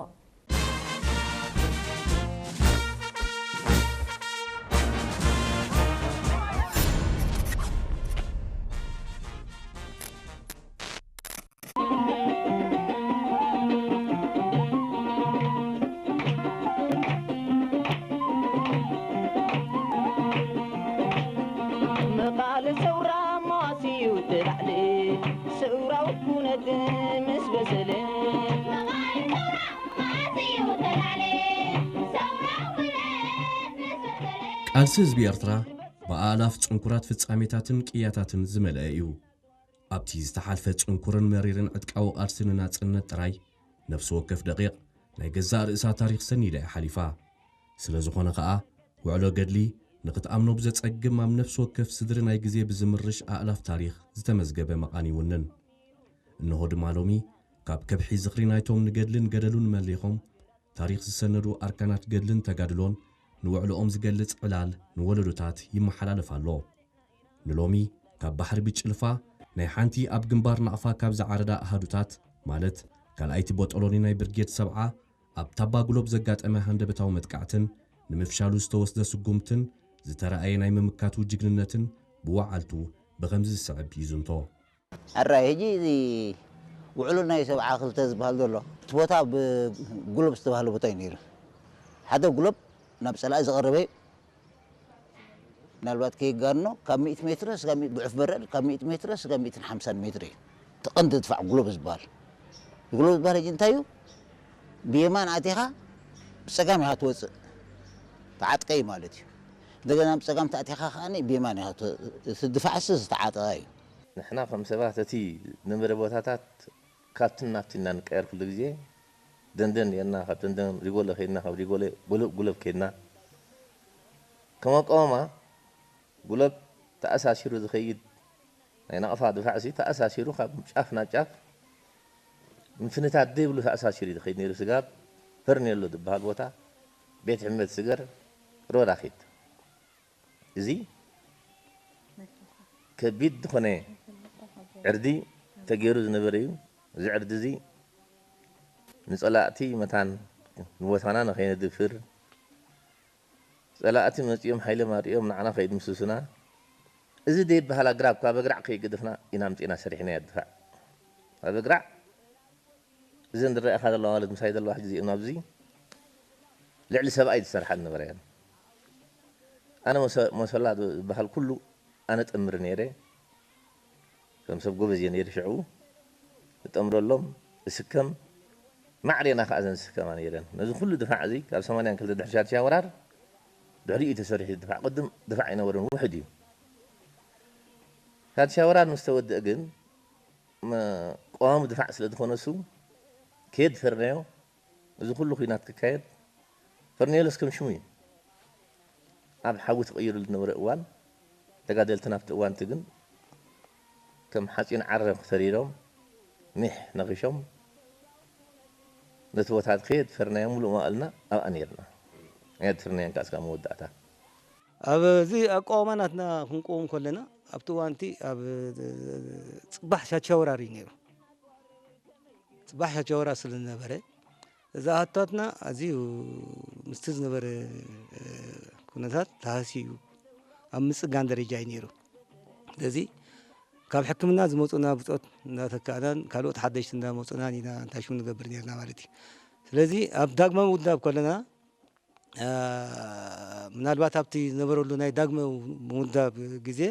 ቃልሲ ህዝቢ ኤርትራ ብኣእላፍ ጽንኩራት ፍጻሜታትን ቅያታትን ዝመልአ እዩ። ኣብቲ ዝተሓልፈ ጽንኩርን መሪርን ዕጥቃዊ ቃልሲ ንናጽነት ጥራይ ነፍሲ ወከፍ ደቂቕ ናይ ገዛእ ርእሳ ታሪኽ ሰኒዳ እያ ሓሊፋ። ስለ ዝኾነ ኸኣ ውዕሎ ገድሊ ንኽትኣምኖ ብዘጸግም ኣብ ነፍሲ ወከፍ ስድሪ ናይ ግዜ ብዝምርሽ ኣእላፍ ታሪኽ ዝተመዝገበ መቓን ይውንን። እንሆ ድማ ሎሚ ካብ ከብሒ ዝኽሪ ናይቶም ንገድልን ገደሉን መሊኾም ታሪኽ ዝሰነዱ ኣርካናት ገድልን ተጋድሎን ንውዕሎኦም ዝገልጽ ዕላል ንወለዶታት ይመሓላለፍ ኣሎ። ንሎሚ ካብ ባሕሪ ብጭልፋ ናይ ሓንቲ ኣብ ግንባር ናቕፋ ካብ ዝዓረዳ ኣሃዱታት ማለት ካልኣይቲ ቦጦሎኒ ናይ ብርጌድ ሰብዓ ኣብ ታባ ጉሎብ ዘጋጠመ ሃንደበታዊ መጥቃዕትን ንምፍሻሉ ዝተወስደ ስጉምትን ዝተረኣየ ናይ ምምካቱ ጅግንነትን ብወዓልቱ ብኸምዚ ዝስዕብ ይዝንቶ። ኣራይ ሕጂ እዚ ውዕሉ ናይ ሰብዓ ክልተ ዝበሃል ዘሎ እቲ ቦታ ብጉሎብ ዝተባህለ ቦታ እዩ ነይሩ። ሓደ ጉሎብ ናብ ጸላኢ ዝቐረበ እዩ። ምናልባት ከይጋኖ ካብ ሚእቲ ሜትሮ ስጋብ ሚእቲ ጉዕፍ በረድ ካብ ሚእቲ ሜትሮ ስጋብ ሚእትን ሓምሳን ሜትሮ እዩ። እቲ ቀንዲ ድፋዕ ጉሎብ ዝበሃል ጉሎብ ዝበሃል ሕጂ እንታይ እዩ? ብየማን ኣቲኻ ብጸጋም ኢኻ ትወጽእ። ተዓጥቀ እዩ ማለት እዩ። እንደገና ብጸጋም ተኣቲኻ ከኣ ብየማን ኢኻ እቲ ድፋዕሲ ዝተዓጠቐ እዩ። ንሕና ከም ሰባት እቲ ዝነበረ ቦታታት ካብትን ናብትን ኢና ንቀያየር ኩሉ ግዜ። ደንደን ኔርና፣ ካብ ደንደን ሪጎለ ከይድና፣ ካብ ሪጎለ ጉለብ ጉለብ ከይድና። ከም ኣቃውማ ጉለብ ተኣሳሲሩ ዝኸይድ ናይ ናቕፋ ድፋዕሲ ተኣሳሲሩ ካብ ጫፍ ናብ ጫፍ ምፍንታት ዘይብሉ ተኣሳሲሩ እዩ ዝኸይድ ነይሩ። ስጋብ ፈርኔሎ ዝበሃል ቦታ ቤት ሕመት ስገር ሮዳ ኪድ። እዚ ከቢድ ዝኾነ ዕርዲ ተገይሩ ዝነበረ እዩ። እዚ ዕርዲ እዚ ንጸላእቲ መታን ንቦታና ንኸይነድፍር፣ ጸላእቲ መጺኦም ሓይሎም ኣርእዮም ንዓና ከይድምስሱና፣ እዚ ደይበሃል ኣግራብ ካብ ኣግራዕ ከይገደፍና ኢና ኣምጺእና ሰሪሕናዮ ድፋዕ። ኣብ ኣግራዕ እዘን ዝረኣኻ ዘለዋ ማለት ምሳይ ዘለዋ ሕጂ እዚኦም ኣብዚ ልዕሊ ሰብኣይ ዝሰርሓ ዝነበራ እየን። ኣነ መሰላ ዝበሃል ኩሉ ኣነ ጠምር ነይረ። ከም ሰብ ጎበዝ እየ ነይሩ ሽዑ። እጠምረሎም፣ እስከም፣ ማዕሬና ከዓ ዘን ዝስከማ ነይረን። ነዚ ኩሉ ድፋዕ እዚ ካብ ሰማንያን ክልተ ድሕሪ ሻድሻይ ወራር ድሕሪኡ ተሰሪሑ ድፋዕ፣ ቅድም ድፋዕ ኣይነበረን፣ ውሕድ እዩ። ሻድሻይ ወራር ምስ ተወድአ ግን መ-፣ ቀዋሚ ድፋዕ ስለ ዝኾነ እሱ ከየድ ፈርነዮ፣ እዚ ኩሉ ኲናት ክካየድ ፈርኔሎስ ከም ሽሙ እዩ። ኣብ ሓዊ ተቐይሩ ዝነበረ እዋን ተጋደልትና ኣብቲ እዋንቲ ግን ከም ሓፂን ዓረብ ተሪሮም ሚሕ ነኺሾም ነቲ ቦታ ከየድ ፈርናዮ ሙሉእ መዋእልና ኣብኣ ነይርና። ኣየድ ፈርናዮን ከዓ እስካብ መወዳእታ። ኣብ እዚ ኣቃውማ ናትና ክንቀውም ከለና ኣብቲ እዋንቲ ኣብ ፅባሕ ሻቻ ወራር እዩ ነይሩ። ፅባሕ ሻቻ ወራር ስለ ዝነበረ እዚ ኣታትና ኣዝዩ ምስቲ ዝነበረ ኩነታት ተሃስዩ ኣብ ምጽጋን ደረጃ እዩ ነይሩ። ስለዚ ካብ ሕክምና ዝመጹና ብጾት እንዳተካእናን ካልኦት ሓደሽቲ እንዳመጹናን ኢና እንታይ ሽሙ ንገብር ነርና ማለት እዩ። ስለዚ ኣብ ዳግማዊ ውዳብ ከለና ምናልባት ኣብቲ ዝነበረሉ ናይ ዳግመ ምውዳብ ግዜ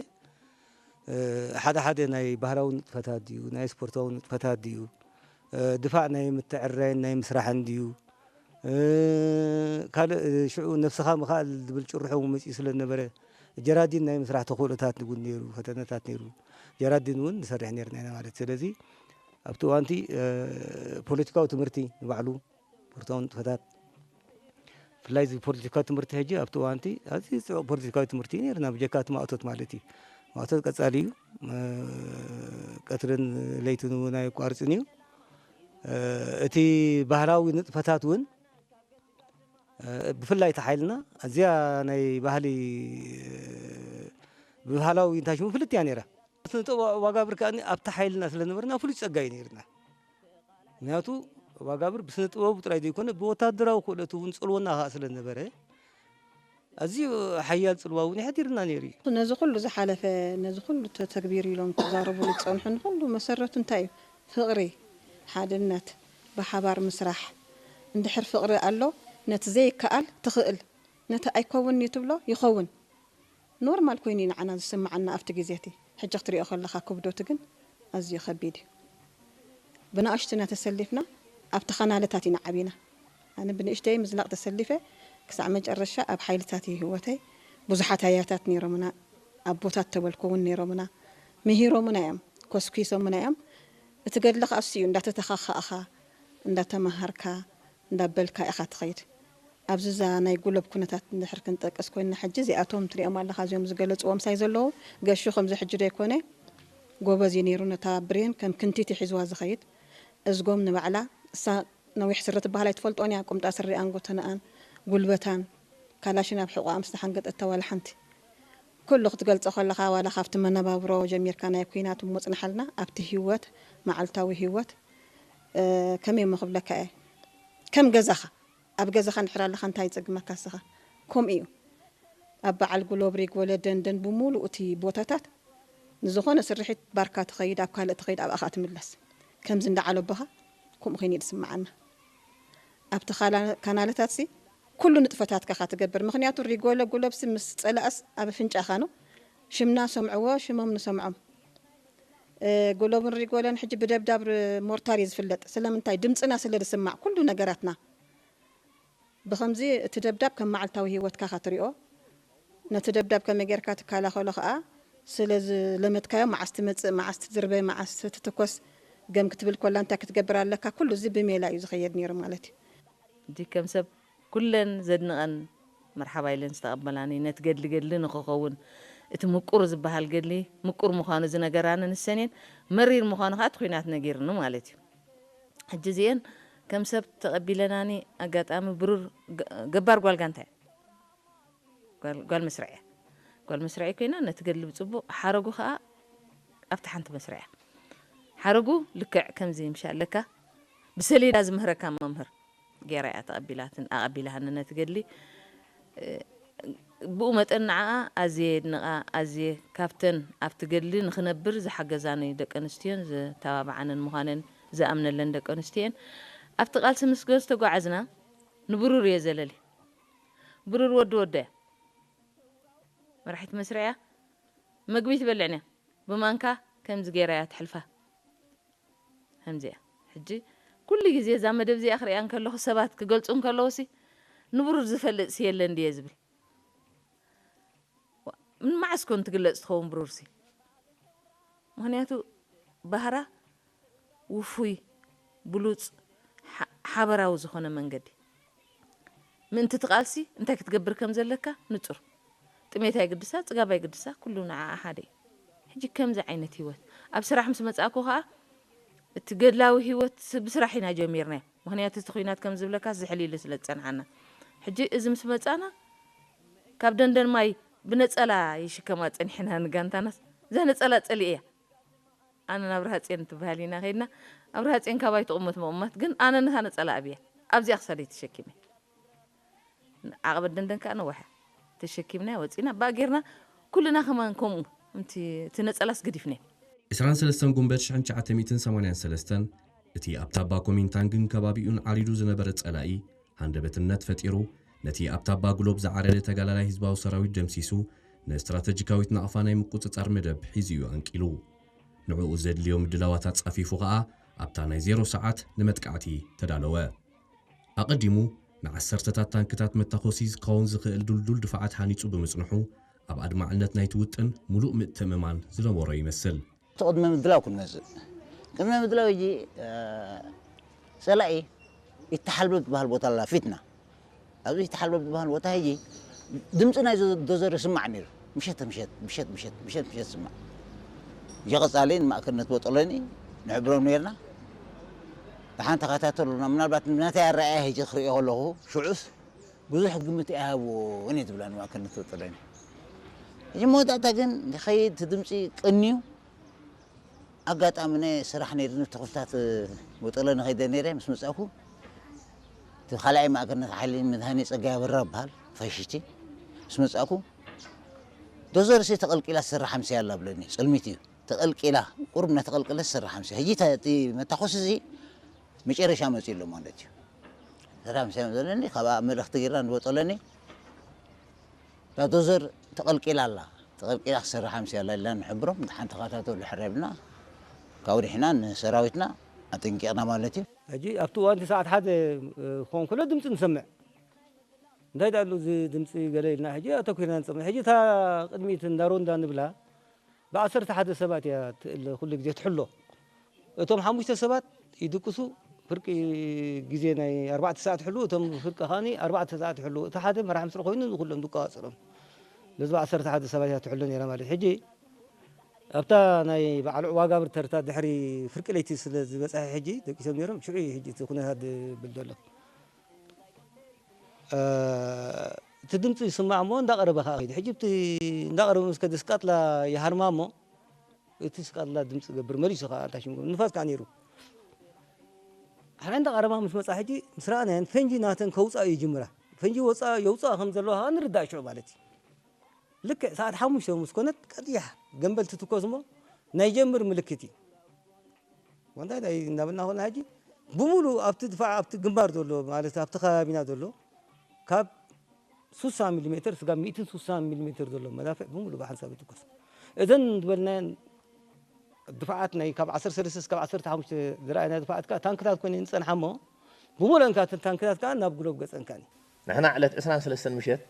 ሓደ ሓደ ናይ ባህላዊ ንጥፈታት ድዩ ናይ ስፖርታዊ ንጥፈታት ድዩ ድፋዕ ናይ ምትዕራይን ናይ ምስራሕን ድዩ ካልእ ሽዑ ነብስኻ ምኽኣል ዝብል ጭርሖ እውን መፂኡ ስለ ዝነበረ ጀራዲን ናይ ምስራሕ ተኽእሎታት እውን ነይሩ ፈተነታት ነይሩ። ጀራዲን እውን ንሰርሕ ነርና ኢና ማለት ስለዚ ኣብቲ እዋንቲ ፖለቲካዊ ትምህርቲ ንባዕሉ ስፖርታዊ ንጥፈታት ብፍላይ እዚ ፖለቲካዊ ትምህርቲ ሕጂ ኣብቲ እዋንቲ ኣዝዩ ፅዑቕ ፖለቲካዊ ትምህርቲ እዩ ነይርና ብጀካ እቲ ማእቶት ማለት እዩ። ማእቶት ቀፃሊ እዩ። ቀትርን ለይትን እውን ኣየቋርፅን እዩ። እቲ ባህላዊ ንጥፈታት እውን ብፍላይ እቲ ሓይልና ኣዝያ ናይ ባህሊ ብባህላዊ እንታይ ሽሙ ፍልጥ እያ ነይራ። ስነ ጥበብ ዋጋብር ከኣ ኣብቲ ሓይልና ስለ ነበርና ፍሉይ ጸጋ እዩ ነይርና። ምክንያቱ ዋጋብር ብስነ ጥበቡ ጥራይ ዘይኮነ ብወታደራዊ ክእለቱ እውን ጸልወና ከኣ ስለ ነበረ ኣዝዩ ሓያል ጽልዋ እውን የሕዲርና ነይሩ እዩ። ነዚ ኩሉ ዝሓለፈ ነዚ ኩሉ ተተግቢሩ ኢሎም ክዛረቡ ዝጸንሑ ንኩሉ መሰረቱ እንታይ እዩ? ፍቕሪ፣ ሓድነት፣ ብሓባር ምስራሕ። እንድሕር ፍቕሪ ኣሎ ነቲ ዘይከኣል ትኽእል፣ ነቲ ኣይከውን እዩ ትብሎ ይኸውን። ኖርማል ኮይኑ እዩ ንዓና ዝስምዓና ኣብቲ ግዜ እቲ። ሕጂ ክትሪኦ ከለኻ ክብደቱ ግን ኣዝዩ ከቢድ እዩ። ብንኣሽቱና ተሰሊፍና ኣብቲ ኻናለታት ኢና ዓቢና። ኣነ ብንእሽተይ ምዝላቕ ተሰሊፈ ክሳዕ መጨረሻ ኣብ ሓይልታት እዩ ህይወተይ። ብዙሓት ኣያታት ነይሮምና፣ ኣቦታት ተበልኩ እውን ነይሮምና። ምሂሮምና እዮም፣ ኮስኲሶምና እዮም። እቲ ገድሊ ከዓ እሱ እዩ እንዳተተኻኻእኻ፣ እንዳተማሃርካ፣ እንዳበልካ ኢኻ ትኸይድ። ኣብዚ እዛ ናይ ጉለብ ኩነታት እንድሕር ክንጠቅስ ኮይንና ሕጂ እዚኣቶም ትሪኦም ኣለኻ እዚኦም ዝገለፅዎም ሳይ ዘለዉ ገሹ ከምዚ ሕጂ ዶ ኣይኮነ ጎበዝ እዩ ነይሩ ነታ ብሬን ከም ክንቲቲ ሒዝዋ ዝኸይድ እዝጎም ንባዕላ እሳ ነዊሕ ስረ ትበሃል ኣይትፈልጦን እያ ቁምጣ ስሪኣን ጎተነኣን ጉልበታን ካላሽን ኣብ ሕቖኣ ምስ ተሓንገጠታ ዋላ ሓንቲ ኩሉ ክትገልፆ ከለኻ ዋላ ካብቲ መነባብሮ ጀሚርካ ናይ ኩናት እሞ ፅንሓልና ኣብቲ ህይወት መዓልታዊ ህይወት ከመይ እሞ ክብለካ እየ ከም ገዛኻ ኣብ ገዛኻ እንድሕር ኣለኻ እንታይ ይፀግመካ እስኻ ከምኡ እዩ ኣብ በዓል ጉሎብሪ ጎለ ደንደን ብምሉእ እቲ ቦታታት ንዝኾነ ስርሒት ባርካ ትኸይድ ኣብ ካልእ ትኸይድ ኣብኣ ከዓ ትምለስ ከምዚ እንዳ ዓለቦኻ ከምኡ ኮይኑ እዩ ዝስምዓና ኣብቲ ካናለታት ሲ ኩሉ ንጥፈታትካ ኢኻ ትገብር ምኽንያቱ ሪጎለ ጉሎብሲ ምስ ፀላእስ ኣብ ኣፍንጫኻ ነው ሽምና ሰምዕዎ ሽሞም ንሰምዖም ጎሎብን ሪጎለን ሕጂ ብደብዳብ ሞርታር እዩ ዝፍለጥ ስለምንታይ ድምፅና ስለ ዝስማዕ ኩሉ ነገራትና ብኸምዚ እቲ ደብዳብ ከም መዓልታዊ ህይወትካ ኢኻ ትሪኦ ነቲ ደብዳብ ከመይ ጌርካ ትከላኸሎ ከዓ ስለ ዝለመድካዮ መዓስ ትመፅእ መዓስ ትዝርበ መዓስ ትትኮስ ገም ክትብል ኮላ እንታይ ክትገብር ኣለካ ኩሉ እዚ ብሜላ እዩ ዝኸየድ ነይሩ ማለት እዩ። ሕጂ ከም ሰብ ኩለን ዘድንቐን መርሓባ ኢለን ዝተቐበላኒ ነቲ ገድሊ ገድሊ ንኽኸውን እቲ ምቁር ዝበሃል ገድሊ ምቁር ምዃኑ ዝነገራኒ ንሰን እየን መሪር ምዃኑ ከዓ እቲ ኲናት ነጊርኒ ማለት እዩ። ሕጂ እዚኤን ከም ሰብ ተቐቢለናኒ ኣጋጣሚ ብሩር ገባር ጓል ጋንታ እያ ጓል መስርዕ እያ ጓል መስርዕ ኮይና ነቲ ገድሊ ብፅቡቕ ሓረጉ ከዓ ኣብቲ ሓንቲ መስርዕ እያ ሓረጉ ልክዕ ከምዚ ምሻ ኣለካ ብሰሌዳ ዝምህረካ መምህር ገይራ እያ ተቐቢላትን ኣቐቢላሃኒ ነቲ ገድሊ ብኡ መጠን ንዓኣ ኣዝየ የድንቓ ኣዝየ ካብተን ኣብቲ ገድሊ ንኽነብር ዝሓገዛኒ ደቂ ኣንስትዮን ዝተባብዓንን ምዃነን ዝኣምነለን ደቂ ኣንስትዮን ኣብቲ ቃልሲ ምስ ጎ ዝተጓዓዝና ንብሩር እየ ዘለሊ ብሩር ወዲ ወዶ እያ መራሒት መስርያ መግቢ ትበልዕን እያ ብማንካ ከምዚ ገይራ እያ ትሕልፋ። ከምዚኣ ሕጂ ኩሉ ግዜ እዛ መደብ እዚኣ ክሪኣ እንከለኹ ሰባት ክገልጹ እንከለዉ ሲ ንብሩር ዝፈልጥ ሲ የለን ድየ ዝብል። ዋ- ምን መዓስ ኮን ትግለጽ ትኸውን ብሩር ሲ? ምኽንያቱ ባህራ ውፉይ፣ ብሉጽ፣ ሓ- ሓበራዊ ዝኾነ መንገዲ። ምእንቲ እቲ ቃልሲ እንታይ ክትገብር ከም ዘለካ ንጹር። ጥሜት ኣይግድሳ፣ ጽጋብ ኣይግድሳ፣ ኩሉ ንዓኣ ሓደ እዩ። ሕጂ ከምዚ ዓይነት ህይወት ኣብ ስራሕ ምስ መጻእኩ ከኣ እቲ ገድላዊ ህይወት ብስራሕ ኢና ጀሚርናዮ። ምኽንያቱ እቲ ኲናት ከም ዝብለካ ዝሕል ኢሉ ስለ ዝጸንሓና። ሕጂ እዚ ምስ መጻና ካብ ደንደን ማይ ብነጸላ ይሽከማ ጸኒሕና ንጋንታናስ እዛ ነጸላ ጸሊእ እያ። ኣነ ናብ ራሃጼን ትበሃል ኢና ከይድና ኣብ ራሃጼን ካባይ ትቕመት መቕማት ግን ኣነ ነታ ነጸላ ኣብያ ኣብዚኣ ክሳደይ ተሸኪመ ዓቐበት ደንደን ከዓ ነዋሕ ተሸኪምና ወፂና ባእ ጌርና ኩልና ከማን ከምኡ እምቲ እቲ ነፀላስ ገዲፍና 23 ጉንበት 1983 እቲ ኣብ ታባ ኮሚንታንግን ከባቢኡን ዓሪዱ ዝነበረ ጸላኢ ሃንደበትነት ፈጢሩ ነቲ ኣብ ታባ ግሎብ ዝዓረደ ተጋላላይ ህዝባዊ ሰራዊት ደምሲሱ ንስትራተጂካዊት ናቕፋ ናይ ምቁጽጻር መደብ ሒዙ እዩ ኣንቂሉ። ንዕኡ ዘድልዮ ምድላዋት ኣጻፊፉ ኸኣ ኣብታ ናይ ዜሮ ሰዓት ንመጥቃዕቲ ተዳለወ። ኣቐዲሙ ንዓሰርተታት ታንክታት መታኾሲ ዝኸውን ዝኽእል ዱልዱል ድፋዓት ሃኒጹ ብምጽንሑ ኣብ ኣድማዕነት ናይቲ ውጥን ምሉእ ምትእምማን ዝነበሮ ይመስል። እቲ ቅድመ ምድላው ክንመፅእ ቅድመ ምድላው ሕጂ ፀላኢ ይተሓልበብ ዝበሃል ቦታ ኣላ ፊትና ኣብዚ ይተሓልበብ ዝበሃል ቦታ ሕጂ ድምፂ ናይ ዶዘር ይስማዕ ነይሩ ምሸት ምሸት ምሸት ምሸት ምሸት ምሸት ስማዕ ሕጂ ቀፃሊ ንማእከልነት ቦጠሎኒ ንሕብሮም ነርና ብሓን ተኸታተሉና ምናልባት ናተይ ኣረኣያ ሕጂ ክሪኦ ከለኹ ሽዑስ ብዙሕ ግምት ኣይሃብዎን እየ ዝብላ ንማእከልነት ቦጠሎኒ ሕጂ መወዳእታ ግን ከይድ እቲ ድምፂ ቀንዩ ኣጋጣሚ ናይ ስራሕ ነይርኒ ተኽልታት ወጠለ ንኸይደ ነይረ ምስ መፃእኩ እቲ ካልኣይ ማእከልነት ሓይሊ መድሃኒ ፀጋይ ኣበራ በሃል ፋሽቲ ምስ መፃእኩ ዶዘርሲ ተቐልቂላ ትሰርሕ ኣምስያ ኣላ ብለኒ ፅልሚት እዩ ተቐልቂላ ቁርብ እናተቐልቀለት ትሰርሕ ኣምስያ ሕጂ እቲ መታኮሲ እዚ መጨረሻ መፅኡ ኣሎ ማለት እዩ ስራሕ ኣምስያ ዘለኒ ካብኣ መልእኽቲ ጌርና ንወጠለኒ እታ ዶዘር ተቐልቂላ ኣላ ተቐልቂላ ክሰርሓ ምስ ኣላ ኢልና ንሕብሮም ደሓን ተኸታተሉ ሕራይ ኢልና ካብኡ ርሒና ንሰራዊትና ኣጠንቂቕና ማለት እዩ። ሕጂ ኣብቲ እዋን እቲ ሰዓት ሓደ ክኸውን ከሎ ድምፂ ንሰምዕ እንታይ ደኣ ኣሎ እዚ ድምፂ ገለ ኢልና ሕጂ ኣተኲርና ንፀምዕ ሕጂ እታ ቅድሚት እንዳ ሮንዳ ንብላ ብዓሰርተ ሓደ ሰባት እያ ትእለ ኩሉ ግዜ ትሕሎ እቶም ሓሙሽተ ሰባት ይድቅሱ ፍርቂ ግዜ ናይ ኣርባዕተ ሰዓት ይሕልዉ እቶም ፍርቂ ከኣ ኣርባዕተ ሰዓት ይሕልዉ እቲ ሓደ መራሒ ምስሪ ኮይኑ ንኩሎም ዝቆፃፀሮም ነዚ ብዓሰርተ ሓደ ሰባት እያ ትሕሎ ነይራ ማለት ሕጂ ኣብታ ናይ በዓል ዕዋጋብር ተርታ ድሕሪ ፍርቂ ለይቲ ስለ ዝበፅሐ ሕጂ ደቂሶም ነይሮም ሽዑ እዩ ሕጂ እቲ ኩነታት ዝብል ዘሎ እቲ ድምፂ ይስማዕ እሞ እንዳቐረበ ከዓ ከይዱ ሕጂ እቲ እንዳቐረበ ምስ ከደ ስቃጥላ ይሃርማ እሞ እቲ ስቃጥላ ድምፂ ገብር መሊሱ ከዓ ኣታ ሽንጎ ንፋስ ከዓ ነይሩ ሓና እንዳቐረባ ምስ መፃ ሕጂ ምስ ረኣናየን ፈንጂ ናተን ከውፃእ ይጅምራ ፈንጂ ወፃ የውፅኣ ከም ዘለዋ ከዓ ንርዳእ ሽዑ ማለት እዩ ልክዕ ሰዓት ሓሙሽተ ምስ ኮነት ቀጢሕ ገንበል ትትኮስ እሞ ናይ ጀምር ምልክት እዩ ወንታይ ታይ እንዳበልና ኮና ሕጂ ብሙሉ ኣብቲ ድፋዕ ኣብቲ ግንባር ዘሎ ማለት ኣብቲ ከባቢና ዘሎ ካብ ሱሳ ሚሊ ሜትር ስጋብ ሚእትን ሱሳን ሚሊ ሜትር ዘሎ መዳፍዕ ብሙሉ ብሓንሳብ ይትኮስ እዘን ዝበልናየን ድፋዓት ናይ ካብ ዓሰርተ ሰለስተ ስጋብ ዓሰርተ ሓሙሽተ ዝረኣየና ድፋዓት ከዓ ታንክታት ኮይነን ዝፀንሓ እሞ ብሙሉአን ከዓ እተን ታንክታት ከዓ ናብ ግሎብ ገፀን ከኣኒ ንሕና ዕለት ዕስራን ሰለስተን ምሸት